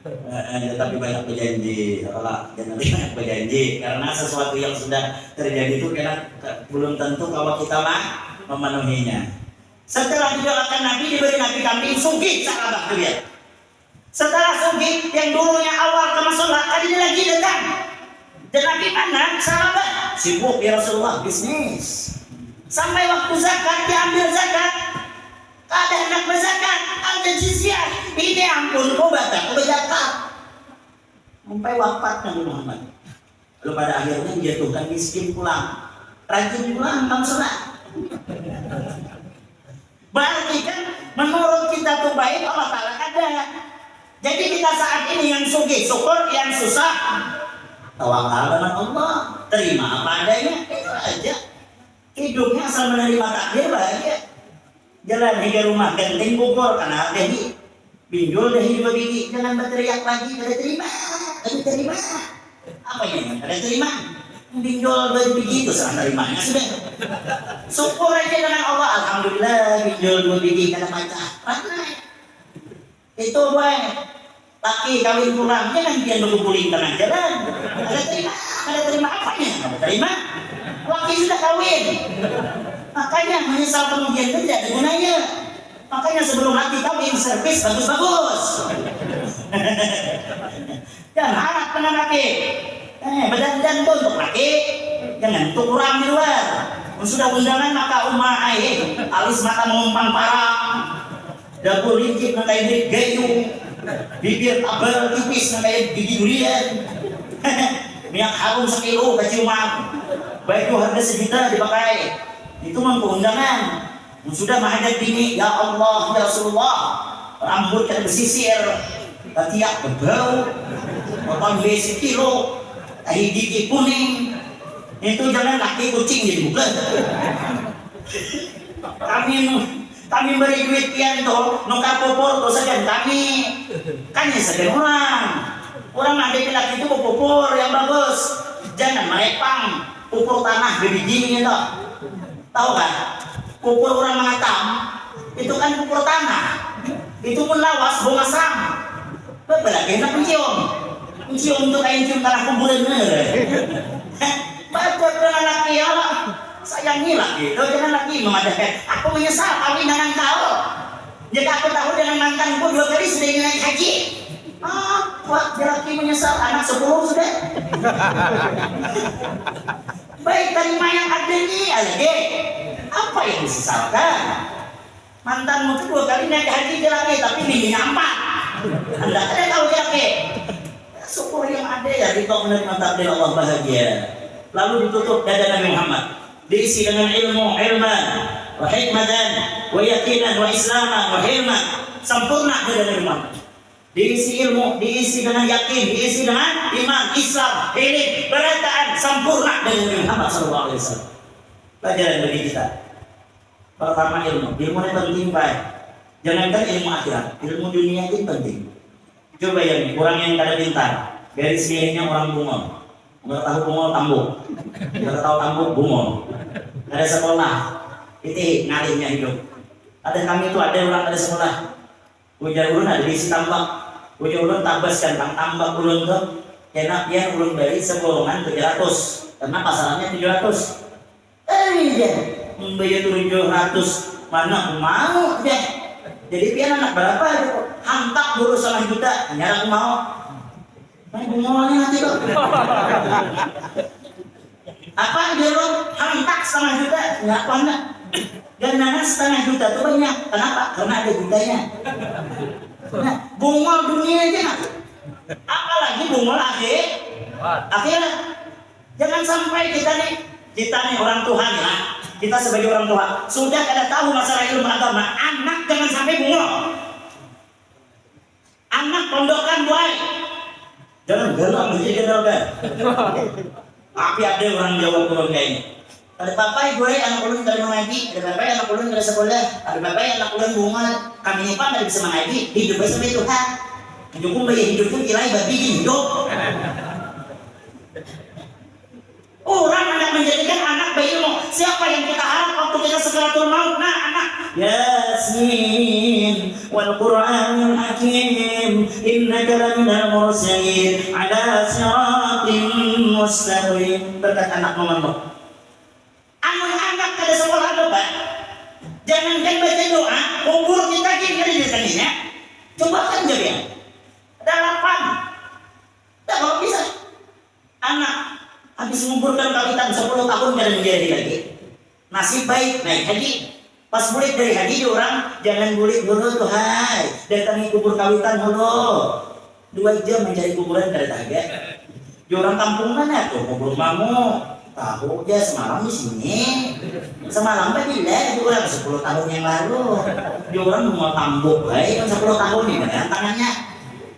Eh, eh, tapi banyak berjanji, kalau jangan banyak berjanji karena sesuatu yang sudah terjadi itu kena belum tentu kalau kita mah memenuhinya. Setelah didoakan Nabi, diberi Nabi kambing, sugih sahabat tu ya. Setelah sugih, yang dulunya awal ka masalah, kadada lagi datang. Dan Nabi pandang sahabat, sibuk ya Rasulullah, bisnis. Sampai waktu zakat, diambil zakat. Kada hendak berzakat, ada jizyah. Ini ampun, ku batal, ku berzakat. Sampai wafat Nabi Muhammad. Lalu pada akhirnya dijatuhkan miskin pulang. Rajin pulang kam surat. Berarti kan menurut kita tuh baik, Allah Ta'ala kada. Jadi kita saat ini yang sugih syukur, yang susah tawakal dengan Allah. Terima apa adanya, itu aja. Hidupnya asal menerima takdir bahagia. Jalan higa rumah ganteng bubur, kenal gahi. Binjul dahi dua bigi, jangan berteriak lagi, kada terima, kada terima. Apa ini yang kada terima? Binjul dua bigi itu serah terimanya sudah. Syukur aja dengan Allah, alhamdulillah binjul dua bigi kada pacah. Ranai. Itu buai. Laki kawin pulang, jangan pian beguguling tengah jalan. Kada terima, kada terima apanya? Kada terima. Laki sudah kawin. Makanya menyesal kemudian itu tidak ada gunanya. Makanya sebelum laki kawin, servis bagus-bagus. Jangan harap dengan laki. Eh, badandan tu untuk laki. Jangan untuk urang di luar. Mun sudah undangan maka uma ai, alis mata maumpang parang. Dapur lincip nang kaya bilik gayung. Bibir tabal tipis nang kaya gigi durian. Minyak harum sakilo kaciuman. Baju harga sejuta dipakai. Itu mangko undangan. Mun sudah mahadap bini, "Ya Allah, ya Rasulullah, rambut kada besisir, katiak bebau, potong B sekilo, tahi gigi kuning." Itu jangan laki kucing jadi bukan. Kami nu- kami beri duit pian tuh nukar pupur tuh sagan kami. Kan ya sagan orang. Orang ada laki itu pupur yang bagus. Jangan merepang pupur tanah bibiji gitu. Tahu kan? Pupur orang mengatam itu kan pupur tanah. Itu pun lawas bau masam. Bapa lagi hendak mencium. Mencium tu kain cium tanah kuburan bener. Baca tu anak ya. Sayangi laki tu jangan laki memadahkan. Aku menyesal kawin dengan kau. Jika aku tahu dengan mantanku dua kali sudah ingin naik haji. Ah, kuat laki menyesal anak sepuluh sudah. Baik terima yang ada ni lagi. Apa yang disesalkan? Mantanmu tu dua kali naik haji jalaki, tapi bininya empat. Anda kada tahu jalaki. Syukur yang ada ya, ridho menerima takdir Allah, bahagia. Lalu ditutup dada Nabi Muhammad, diisi dengan ilmu, ilman, wa hikmatan, wa yakinan, wa islaman, wa hilman. Sempurna dada Nabi Muhammad. Diisi ilmu, diisi dengan yakin, diisi dengan iman, Islam, hilim, berataan, sempurna dada Nabi Muhammad sallallahu alaihi wasallam. Pelajaran bagi kita. Pertama ilmu. Ilmu ini penting, Pak. Jangankan ilmu akhirat, ilmu dunia ini penting. Coba ya, orang yang kada pintar, garis miringnya orang bungul. Nggak tahu bungul tambuk. Nggak tahu tambuk bungul. Ada sekolah, itu ngalihnya hidup. Ada kami itu ada orang ada sekolah. Ujar ulun ada diisi tambak. Ujar ulun tabas kantang tambak ulun tuh. Kena pian ulun bari sebolongan tujuh ratus. Karena pasarannya tujuh ratus. Eh, iya. Membayar tujuh ratus. Mana aku mau deh. Jadi pian anak berapa aja kok. Hantak dulu setengah juta. Hanya aku mau. Nah, bungulnya nanti kok. Apa dia lo? Hantak setengah juta. Nggak apa enggak. Ganangan setengah juta tuh banyak. Kenapa? Karena ada jutanya. Nah, bungul dunia aja nah. Apalagi bungul akhir akhirat. Jangan sampai kita nih, kita nih orang tua nih lah. Kita sebagai orang tua sudah kada tahu masalah ilmu agama, anak jangan sampai bungul. Anak pondokan buai. Jangan galak mesti kenal kan. Tapi ada orang Jawa kurang kayak ini. Ada papai gue anak ulun kada mengaji, ada papai anak ulun kada sekolah, ada papai anak ulun bungal. Kami ni pang kada bisa mengaji, hidup sampai tuha. Hidup pun bayar hidup pun kilai babi hidup. Orang hendak menjadikan anak berilmu. Siapa yang kita harap waktu kita sekaratul maut? Nah, anak. Yasin wal Qur'anil Hakim, innaka laminal mursalin ala siratim mustaqim. Berkat anak mamamu. Amun anak kada sekolah apa? Jangankan baca doa, kubur kita gin kada didatanginya. Coba kan jadi. Dalapan. Dah kalau bisa. Anak habis nguburkan kawitan sepuluh tahun kada menjadi lagi. Nasib baik naik haji. Pas bulik dari haji di orang, jangan bulik dulu tuh hai. Datangi kubur kawitan dulu. Dua jam mencari kuburan kada ada. Di orang kampung mana tuh kubur mamu? Tahu aja semalam di sini. Semalam bila di orang sepuluh tahun yang lalu. Di orang mau tambuk baik kan sepuluh tahun di mana tangannya.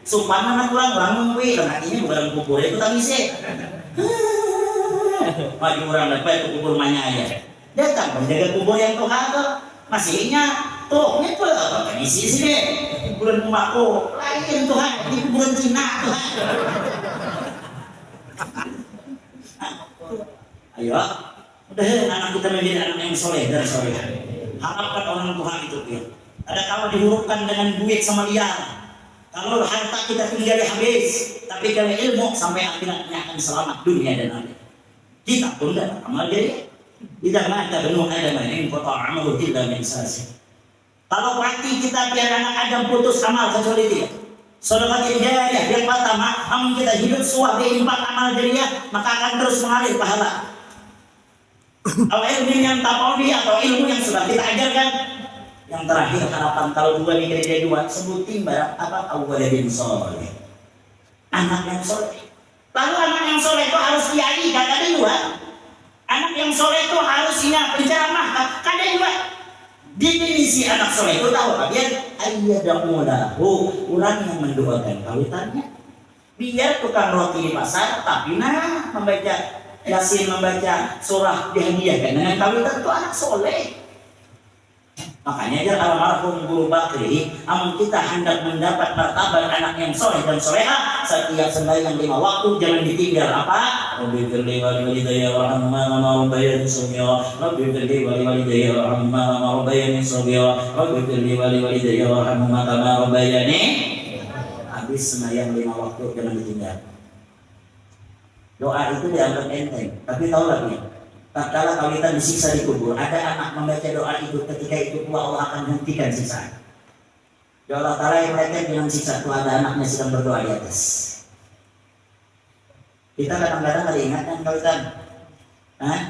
Supan anak urang, urang nunggui, lamak ini bukan kubur itu tangisi. Maju urang dapat itu kubur manyaya. Datang penjaga kubur yang tuha tu, masih inya, tuh, ini pula tangisi sini. Kuburan umaku, lain tuha, ini kuburan Cina tuha. Ayo, mudahan anak kita menjadi anak yang soleh dan soleh. Harapkan orang tua itu ya. Ada kalau dihurupkan dengan duit sama liar. Kalau harta kita tinggal habis, tapi kalau ilmu sampai akhiratnya akan selamat dunia dan akhirat. Kita pun dapat amal jariah. Tidak ada benu ada main kota amal tidak min sasi. Kalau mati kita pian anak Adam putus amal kecuali tiga. Sedekah jariah yang pertama, amun kita hidup suah diimpak amal jariah, maka akan terus mengalir pahala. Au ilmin yang tapaudi atau ilmu yang sudah kita ajarkan. Yang terakhir harapan kalau dua ni kada dua, sebutin barang apa au waladin soleh. Anak yang soleh. Lalu anak yang soleh itu harus kiai, kada dua. Anak yang soleh itu harus inya penceramah, kada dua. Definisi anak soleh itu tahu apa biar ayyadamu lahu, orang yang mendoakan kawitannya. Biar tukang roti di pasar, tapi nah membaca Yasin membaca surah dihadiahkan dengan kawitan tu anak soleh. Makanya jar almarhum Guru Bakri, amun kita handak mendapat martabat anak yang soleh dan soleha, setiap sembahyang lima waktu jangan ditinggal apa? Rabbi firli wali walidayya warhamhuma kama rabbayani shaghira. Rabbi firli wali walidayya warhamhuma kama rabbayani shaghira. Rabbi firli wali walidayya warhamhuma kama rabbayani. Habis sembahyang lima waktu jangan ditinggal. Doa itu dianggap enteng, tapi tahulah nih, tatkala kawitan disiksa di kubur, ada anak membaca doa itu, ketika itu pula Allah akan hentikan siksa. Ya Allah Ta'ala yang mereka dengan siksa itu ada anaknya sedang berdoa di atas. Kita kadang-kadang ada ingat kan kawitan? Hah?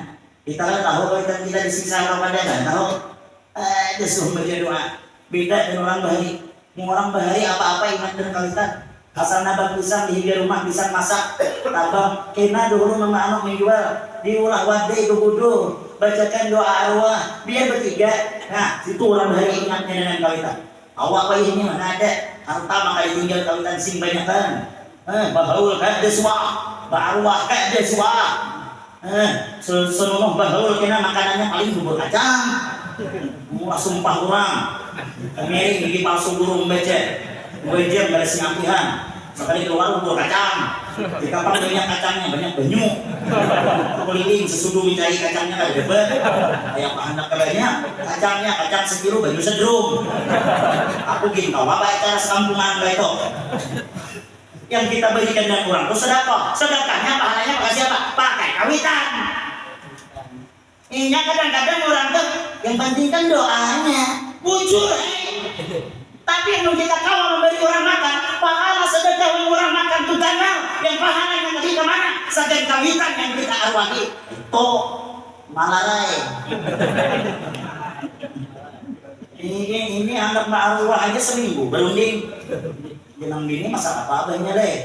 Kita kan tahu kawitan kita disiksa apa pada kan tahu? Eh, dia suruh baca doa. Beda dengan orang bahari. Mau orang bahari apa-apa ingat dengan kawitan. Asal nabak pisang di higa rumah, pisang masak, tabang. Kena dulu nama anu menjual, diulah wadai begudul, bacakan doa arwah, biar bertiga. Nah, situ orang bahari ingatnya dengan kawitan. Awak wayahini mana ada harta maka ditinggal kawitan sing banyakan. Eh, bahaul kada suah, baarwah kada suah. Eh, se- senunuh bahaul kena makanannya paling bubur kacang. Murah sumpah urang. Kamiring gigi palsu guru membaca. Dua jam kada sinampihan. Sekali keluar bubur kacang. Di kapal banyak kacangnya, banyak banyu. Keliling sesudu mencari kacangnya kada dapat. Kayak apa hendak banyak kacangnya, kacang sekilo banyu sedrum. Aku gin kawa baik cara sekampungan kayak itu. Yang kita berikan dan kurang tuh sedekah. Sedekahnya pahalanya pakai siapa? Pakai kawitan. Inya kadang-kadang orang tuh yang penting kan doanya. Bujur, eh. Tapi yang kita kawa memberi orang makan, pahala sedekah yang orang makan tuh ganal, yang pahalanya lagi kemana? Sagan kawitan yang kita arwahi. Itu malarai. Ini ini anak arwah aja seminggu berunding. Jenang bini masak apa abahnya leh?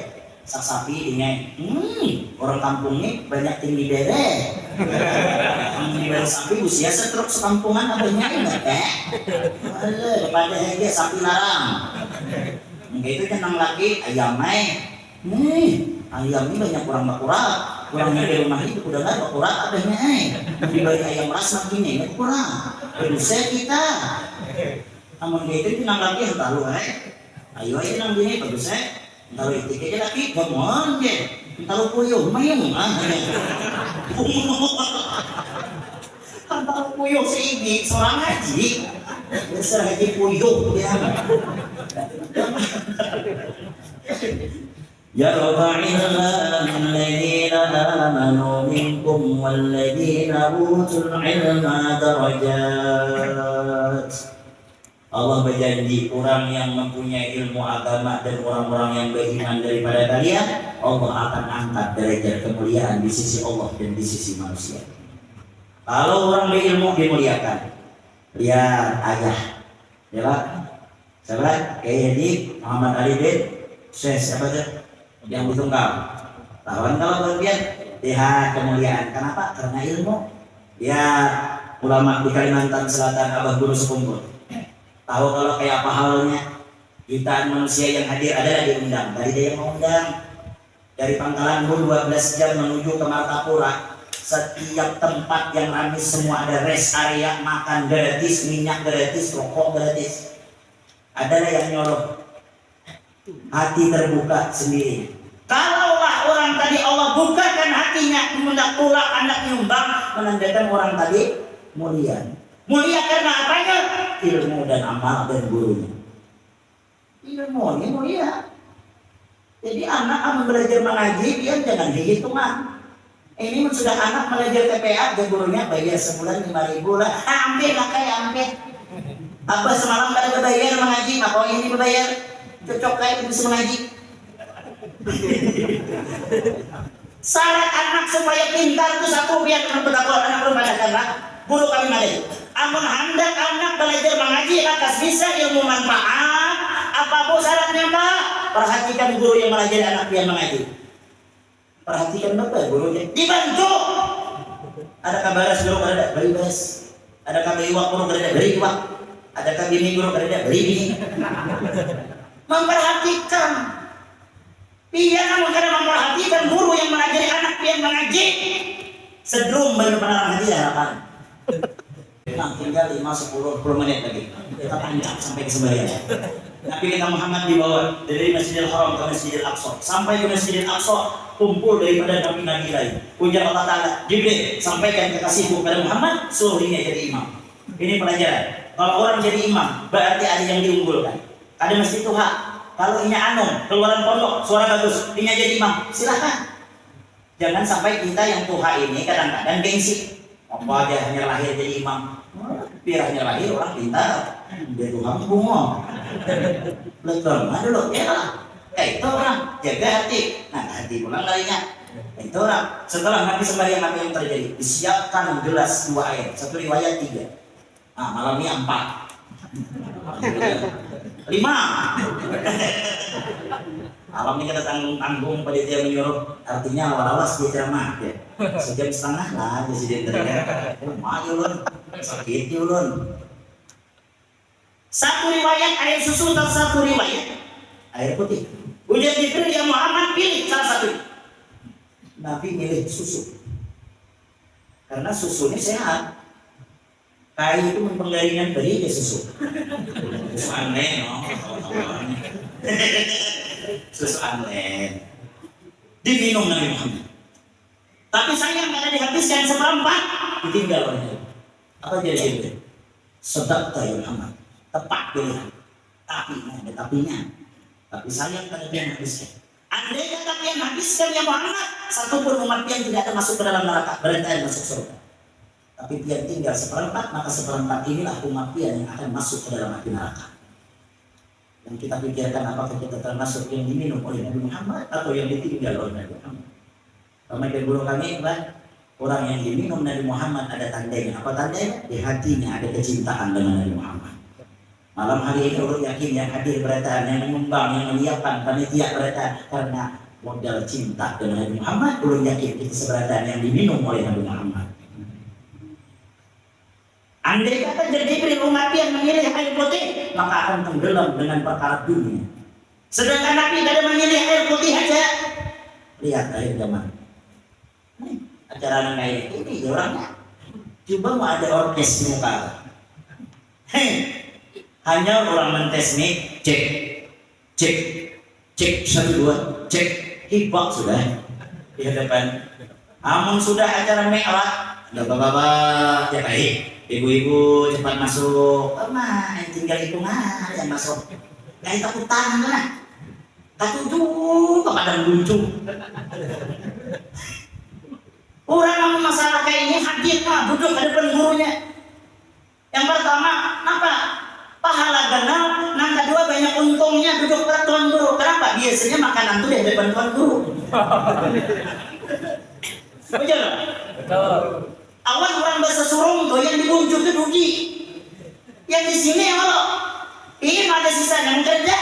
Sak sapi dingai. Hmm, orang kampung ni banyak tinggi bere. Yang di barang sapi usia setruk sekampungan abahnya ingat eh. Aduh, pada aja sapi larang. Enggak itu jenang laki ayam ai. Hmm, ayam ni banyak orang bakurak. Orang di rumah itu udah nggak bakurak abahnya ai. Diberi ayam ras makin ini kurang. Berdosa kita. Amun kaitu pinang lagi hantalu ai. Ayu ai nang bini bagus ai. Hantalu itik aja laki, bangun je. Hantalu puyuh, mayung ah. Hantalu puyuh seigi, seorang haji. Dasar haji puyuh ya. يرفع الله الذين آمنوا منكم والذين أوتوا العلم درجات. Allah berjanji orang yang mempunyai ilmu agama dan orang-orang yang beriman daripada kalian, Allah akan angkat derajat kemuliaan di sisi Allah dan di sisi manusia. Kalau orang berilmu dimuliakan, lihat ayah, ya Pak. Sahabat, Kiai Haji Muhammad Ali bin Syekh siapa tuh? Yang di Tungkal. Lawan kalau bagian lihat kemuliaan. Kenapa? Karena ilmu. Ya, ulama di Kalimantan Selatan, Abah Guru Sekumpul. Tahu kalau kayak apa halnya? Jutaan manusia yang hadir adalah diundang. Tadi ada yang mengundang. Dari Pangkalan Bun dua belas jam menuju ke Martapura. Setiap tempat yang ramai semua ada rest area, makan gratis, minyak gratis, rokok gratis. Adalah yang nyuruh. Hati terbuka sendiri. Kalaulah orang tadi Allah bukakan hatinya, hendak tulak, hendak nyumbang, menandakan orang tadi mulia. Mulia karena apanya? Ilmu dan amal dan gurunya. Ilmu ini mulia. Jadi anak amun belajar mengaji, dia jangan dihitungan. Ini mun sudah anak belajar T P A, ke gurunya bayar sebulan lima ribu lah. Ah, ampir lah kai, ampir. Apa semalam kada bayar mengaji, maka ini bayar. Cocok kai bisa mengaji. Syarat anak supaya pintar tu satu, biar anak bertakwa, anak belum ada kan, Pak? Guru kami mari. Amun handak anak belajar mengaji, lakas bisa ilmu manfaat, apa bu syaratnya, Pak? Perhatikan guru yang mengajari anak pian mengaji. Perhatikan bapak gurunya. Dibantu. Ada kabaras guru kada ada, beri baras. Ada kaberiwak guru kada ada, beri iwak. Ada kabini guru kada ada, beri bini. Memperhatikan. Pian amun kada memperhatikan guru yang mengajari anak pian mengaji, Sedrum banyu panarang hati ya harapan. Nah, tinggal lima, sepuluh, sepuluh menit lagi. Kita tancap sampai ke sembahyang. Nabi kita Muhammad dibawa dari Masjidil Haram ke Masjidil Aqsa. Sampai ke Masjidil Aqsa, kumpul daripada nabi-nabi lain. Ujar Allah Ta'ala, "Jibril, sampaikan kekasihku kepada Muhammad, suruh ini jadi imam." Ini pelajaran. Kalau orang jadi imam, berarti ada yang diunggulkan. Ada masjid tuha. Kalau inya anum, keluaran pondok, suara bagus, inya jadi imam, silahkan. Jangan sampai kita yang tuha ini kadang-kadang gengsi. Apa aja hanya lahir jadi imam. Biar hanya lahir orang pintar. Dia tuha bungong. Legang dulu, ya lah. Eh, itu orang jaga hati. Nah, hati pulang larinya. Itu orang. Setelah Nabi sembahyang, apa yang terjadi? Disiapkan gelas dua air. Satu riwayat tiga. Nah, malam ini empat. Lima. Malam ini kita tanggung-tanggung, panitia menyuruh. Artinya lawas-lawas dia ceramah ya. Sejam setengah lah aja sih dia tadi ya. Lumayan ulun. Sakit ya ulun. Satu riwayat air susu, satu riwayat air putih. Ujar Jibril, "Ya Muhammad, pilih salah satu." Nabi milih susu. Karena susu ini sehat. Kai itu mun penggaringan beri aja susu. Susu aneh, no. Susu aneh. Diminum Nabi Muhammad. Tapi sayang kada dihabiskan seperempat, ditinggal oleh Nabi. Apa jadi Jibril? Sadaqta ya Muhammad. Tepat pilihan. Tapi, nah, ada tapinya. Tapi sayang kada pian habiskan. Andai kata pian habiskan ya Muhammad, satu pun umat pian tidak akan masuk ke dalam neraka, berarti ada masuk surga. Tapi pian tinggal seperempat, maka seperempat inilah umat pian yang akan masuk ke dalam api neraka. Yang kita pikirkan, apakah kita termasuk yang diminum oleh Nabi Muhammad atau yang ditinggal oleh Nabi Muhammad? Pamaikir guru kami, bah, orang yang diminum Nabi Muhammad ada tandanya. Apa tandanya? Di hatinya ada kecintaan dengan Nabi Muhammad. Malam hari ini ulun yakin yang hadir berataan, yang menyumbang, yang menyiapkan panitia berataan karena modal cinta dengan Nabi Muhammad, ulun yakin kita seberataan yang diminum oleh Nabi Muhammad. Andai kata Jibril umat pian memilih air putih, maka akan tenggelam dengan perkara dunia. Sedangkan Nabi kada memilih air putih aja. Lihat air zaman. Nih, acara nang kayak ini ya orangnya. Coba mau ada orkes muka. Hei, hanya orang mentes nih, cek, cek, cek, satu, dua, cek, hibak sudah di hadapan. Amun sudah acara mi'raj, bapak-bapak, ya baik, ibu-ibu cepat masuk. Emang tinggal hitungan yang masuk. Kayak takutan lah. Katuju ke padang lucu. Orang amun masalah kayak ini hadir lah, duduk hadapan gurunya. Yang pertama, apa? Pahala ganal, nang kedua banyak untungnya duduk pada tuan guru. Kenapa? Biasanya makanan tuh di hadapan tuan guru. Betul? Betul. Awan orang bahasa surung tuh yang dibunjuk tuh dugi. Yang di sini yang lo. Ini ada sisa yang kerja.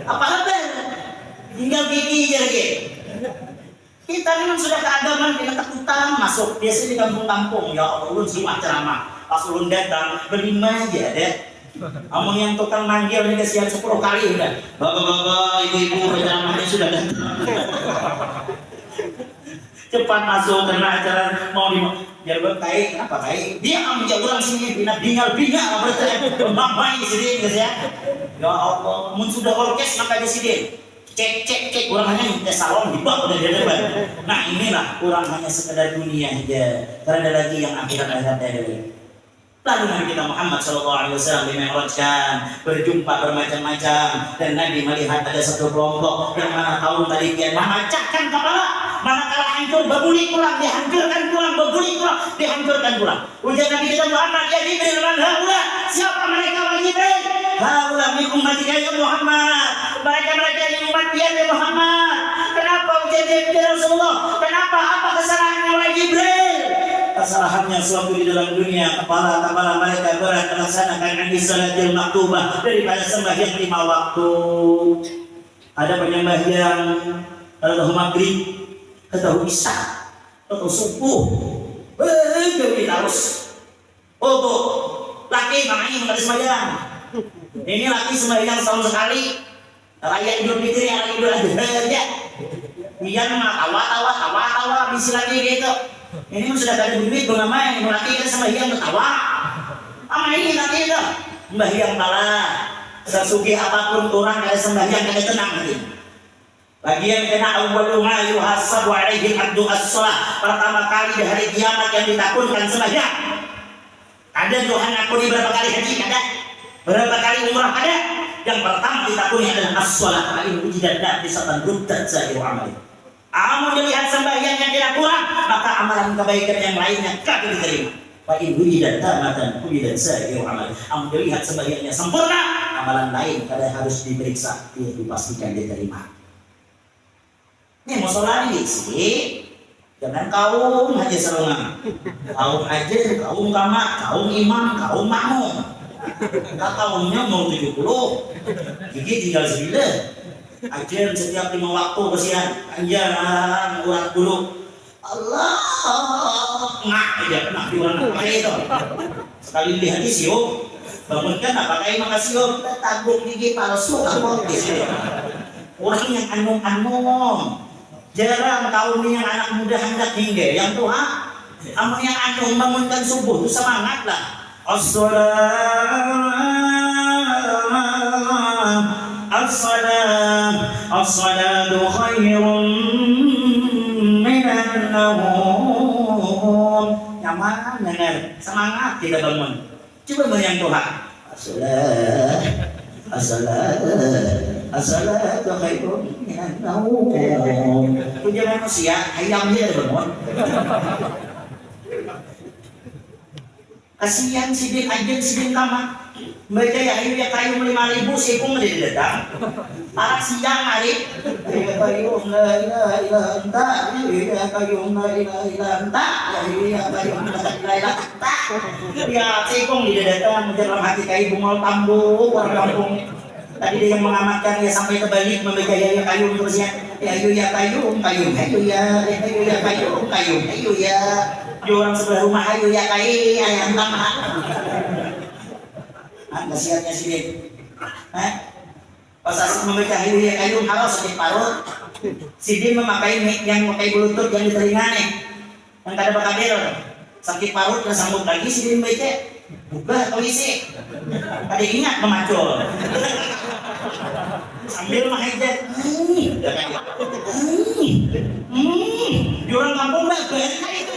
Apa kabar? Tinggal gigi aja lagi. Kita memang sudah keagaman, kita takutan masuk. Biasa di kampung-kampung, ya Allah, ulun siwah ceramah. Pas ulun datang, berlima aja deh. Amun yang tukang manggil ini kasihan sepuluh kali udah. Bapak-bapak, ibu-ibu, penceramahnya sudah datang. Cepat masuk karena acara mau di biar buat kai, kenapa kai? Dia ambil orang sini bina bingal bingal apa itu? Mamai sini gitu ya. Ya Allah, mun sudah orkes maka di sini. Cek, cek, cek, orang hanya minta salon di bawah dari depan. Nah, inilah orang hanya sekedar dunia aja. Karena ada lagi yang akhirat, akhirat ada lagi. Lalu Nabi kita Muhammad sallallahu alaihi wasallam dimi'rajkan, berjumpa bermacam-macam, dan Nabi melihat ada satu kelompok yang mana kaum tadi dia memecahkan kepala, manakala hancur, bebulik pulang, dihancurkan pulang, bebulik pulang, dihancurkan pulang. Ujar Nabi kita Muhammad, "Ya Jibril, man haula? Siapa mereka, wahai Jibril?" "Haula min ummatika ya Muhammad. Mereka-mereka ini umat pian ya Muhammad." "Kenapa?" ujar Jibril, "Ya Rasulullah, kenapa? Apa kesalahannya, wahai Jibril?" "Kesalahannya sewaktu di dalam dunia, kepala-kepala mereka berat melaksanakan anis salatil maktubah daripada sembahyang lima waktu. Ada penyembahyang, ada tahu maghrib, ada tahu isya, ada tahu subuh. Bagawi terus." Oh, tuh. Laki main kada sembahyang. Ini laki sembahyang setahun sekali. Raya Idul Fitri, raya Idul Adha aja. Biar mah tawa, tawa, tawa, tawa, bisi lagi gitu. Ini mun sudah kada duit, bungamai, mun laki kada sembahyang, ketawa. Amai laki itu, sembahyang pala. Sesugih apapun orang kada sembahyang, kada tenang hati. Bagian kena awwalu ma yuhasabu alaihi abdu as-shalah. Pertama kali di hari kiamat yang ditakunkan sembahyang. Kada Tuhan aku ni berapa kali haji, kada. Berapa kali umrah, kada. Yang pertama ditakuni adalah as-shalah. Fa in wujidat, nah, bisa tanrubtat sahiru amali. Amun dilihat sembahyangnya tidak kurang, maka amalan kebaikan yang lainnya kada diterima. Fa in wujidat tamatan qubilat sahiru amali. Amun dilihat sembahyangnya sempurna, amalan lain kada harus diperiksa, dia dipastikan diterima. Nih, musola ni diisi, jangan kaum haja sarungan. Kaum haja, kaum kama, kaum imam, kaum makmum. Ka kaumnya umur tujuh puluh, gigi tinggal sebilah. Ajan setiap lima waktu kasihan, anjang urat dulu. Allah, ngak aja, nah, di orang apa itu? Sekali lihat di siup, bangun kan apa kayak makasiup, taguk gigi palsu, apa gitu. Orang yang anum-anum, jarang kaum ni yang anak muda handak hingga, yang tuha. Amun yang anum bangunkan subuh tu semangat lah. As-salah, as-salah, as-salatu khairun minan naum. Nyaman, nyaman. Semangat kita bangun. Coba mun yang tuha. As-salah, as-salah, as-salatu khairun minan naum. Punya manusia, hayam dia ada bangun. Kasihan sidin aja, sidin kama. Baca ya hayu ya kayum lima ribu, sikung jadi datang. Parak siang hari. Ya kayu la ilaha illa anta, ya kayu la ilaha illa anta, ya kayu la ilaha illa anta. Ya, sikung tidak datang, dalam hati kayak bungol tambuk orang kampung. Tadi dia yang mengamatkan, ya, sampai terbalik membaca ya, ya kayu terusnya. Ya, ayu ya kayu, kayu, ayu ya, ya kayu ya kayu, kayu, ayu ya. Dia orang sebelah rumah, ayu ya kai, ayam kama. Ah, kasihannya sidin. Hah? Pas asik membaca hayu ya kayu, halau sakit parut. Sidin memakai mic yang pakai bluetooth yang di telinga nih. Yang kada bakabel. Sakit parut kada sanggup lagi sidin baca. Buka atau isi. Kada ingat memacul. Sambil menghajat. Hmm, hmm, hmm. Di orang kampung dah banyak itu.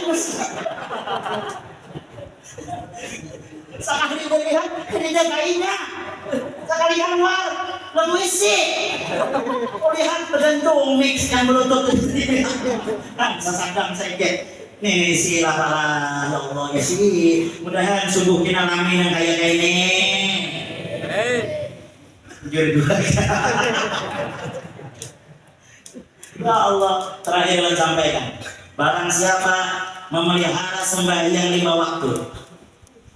Sakali melihat, ini jagainya. Sakali keluar, lalu isi. Lihat bergantung mix yang menutup. Kan sasadang saja. Nih, isi lah, ya Allah, isi. Mudahan subuh kita rame nang kaya kaya ini. Jujur juga. Ya Allah, terakhir ulun sampaikan. Barang siapa memelihara sembahyang lima waktu,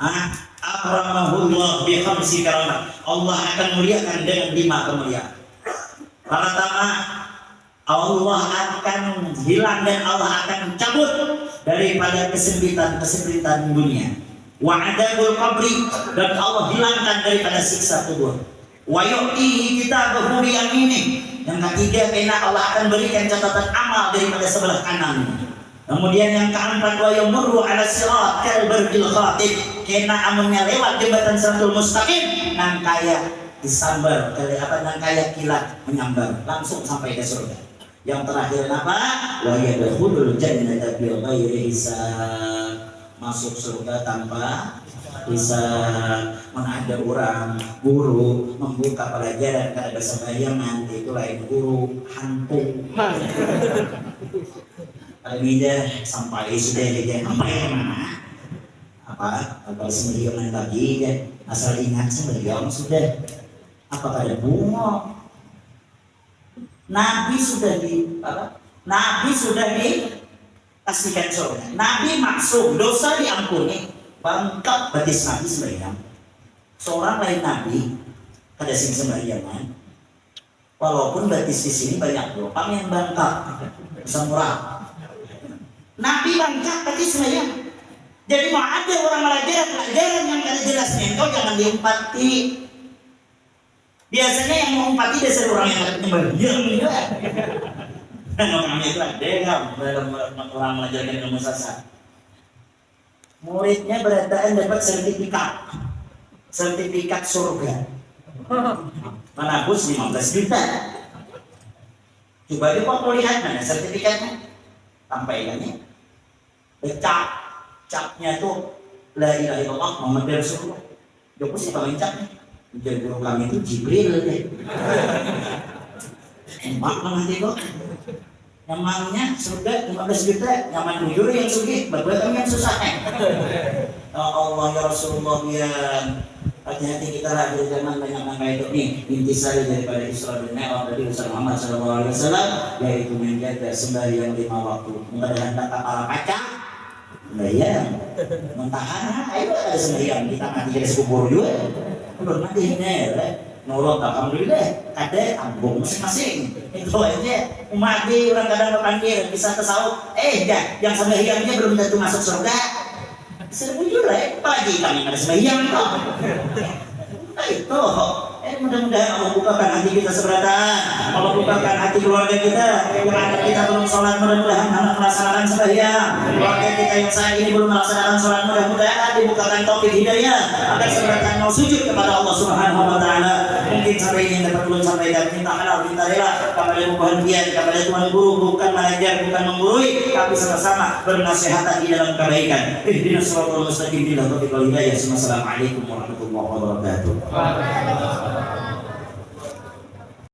ah, akramahullah bi khamsi karamat. Allah akan muliakan dengan lima kemuliaan. Pertama, Allah akan hilang dan Allah akan cabut daripada kesempitan-kesempitan dunia. Wa adabul qabri, dan Allah hilangkan daripada siksa kubur. Wa yu'tihi kitabahu biyaminih. Yang ketiga, kena Allah akan berikan catatan amal daripada sebelah kanan. Kemudian yang keempat, wa yamurru ala sirat kal barqil khatib. Kena amunnya lewat jembatan Siratul Mustaqim, nang kaya disambar, kali apa, nang kaya kilat menyambar, langsung sampai ke surga. Yang terakhir apa? Wa yadkhulul jannata bi ghairi hisab. Masuk surga tanpa hisab. Mun ada orang guru membuka pelajaran kada basambahyangan, itu lain guru, hantu. Ada meja sampai sudah aja, sampai mana? Apa? Apa sembahyangan lagi aja? Asal ingat sembahyang sudah. Apa kada bungo? Nabi sudah di apa? Nabi sudah dipastikan surga. Nabi maksum, dosa diampuni. Bangkak batis Nabi sembahyang. Seorang lain Nabi kada sing sembahyangan. Walaupun batis di sini banyak lubang yang bangkak, bisa murah. Nabi bangkak batis sembahyang. Jadi mau ada orang belajar pelajaran yang kada jelas nih, kau jangan diumpati. Biasanya yang mengumpati dasar orang yang kada nyembah. Iya, iya. Nah, kami itu ada ya, dalam orang mengajarkan ilmu sastra. Muridnya berataan dapat sertifikat, sertifikat surga, menabus lima belas juta. Coba juga kau lihat mana sertifikatnya, tampaikannya. Becak, capnya tuh la ilaha illallah Muhammad Rasulullah. Joku sih paling cap nih. Ujar guru kami itu Jibril deh. Emak nang hati kok. Emangnya surga lima belas juta, nyaman bujur yang sugih, berbuat kami yang susah eh. Ya Allah, ya Rasulullah, ya hati-hati kita lah, akhir zaman banyak nang kayak itu nih. Intisari daripada Isra dan Mi'raj Nabi besar Muhammad sallallahu alaihi wasallam yaitu menjaga sembahyang lima waktu. Mudah-mudahan tak kepala kacang. Sembahyang. Mentahan, ayo ada sembahyang kita mati dari sekubur juga. Belum mati ini ya. Nurut alhamdulillah. Ada tanggung masing-masing. Itu aja. Mati orang kadang berpanggil bisa tasawuf. Eh, dah, yang sembahyangnya belum tentu masuk surga. Bisa bujur eh. Apalagi kami ada sembahyang kok. Nah, itu. Eh, mudah-mudahan Allah bukakan hati kita seberataan. Allah bukakan hati keluarga kita. Yang ada kita belum sholat, mudah-mudahan anak melaksanakan sembahyang. Keluarga kita yang saat ini belum melaksanakan sholat, mudah-mudahan dibukakan taufik hidayah agar seberataan mau sujud kepada Allah Subhanahu wa Ta'ala. Mungkin sampai ini yang dapat ulun sampaikan. Minta halal, minta rela kepada bubuhan pian, kepada tuan guru, bukan mengajar, bukan menggurui, tapi sama-sama bernasihatan di dalam kebaikan. Ihdinas siratal mustaqim, billahi taufiq wal hidayah. Assalamualaikum warahmatullahi wabarakatuh.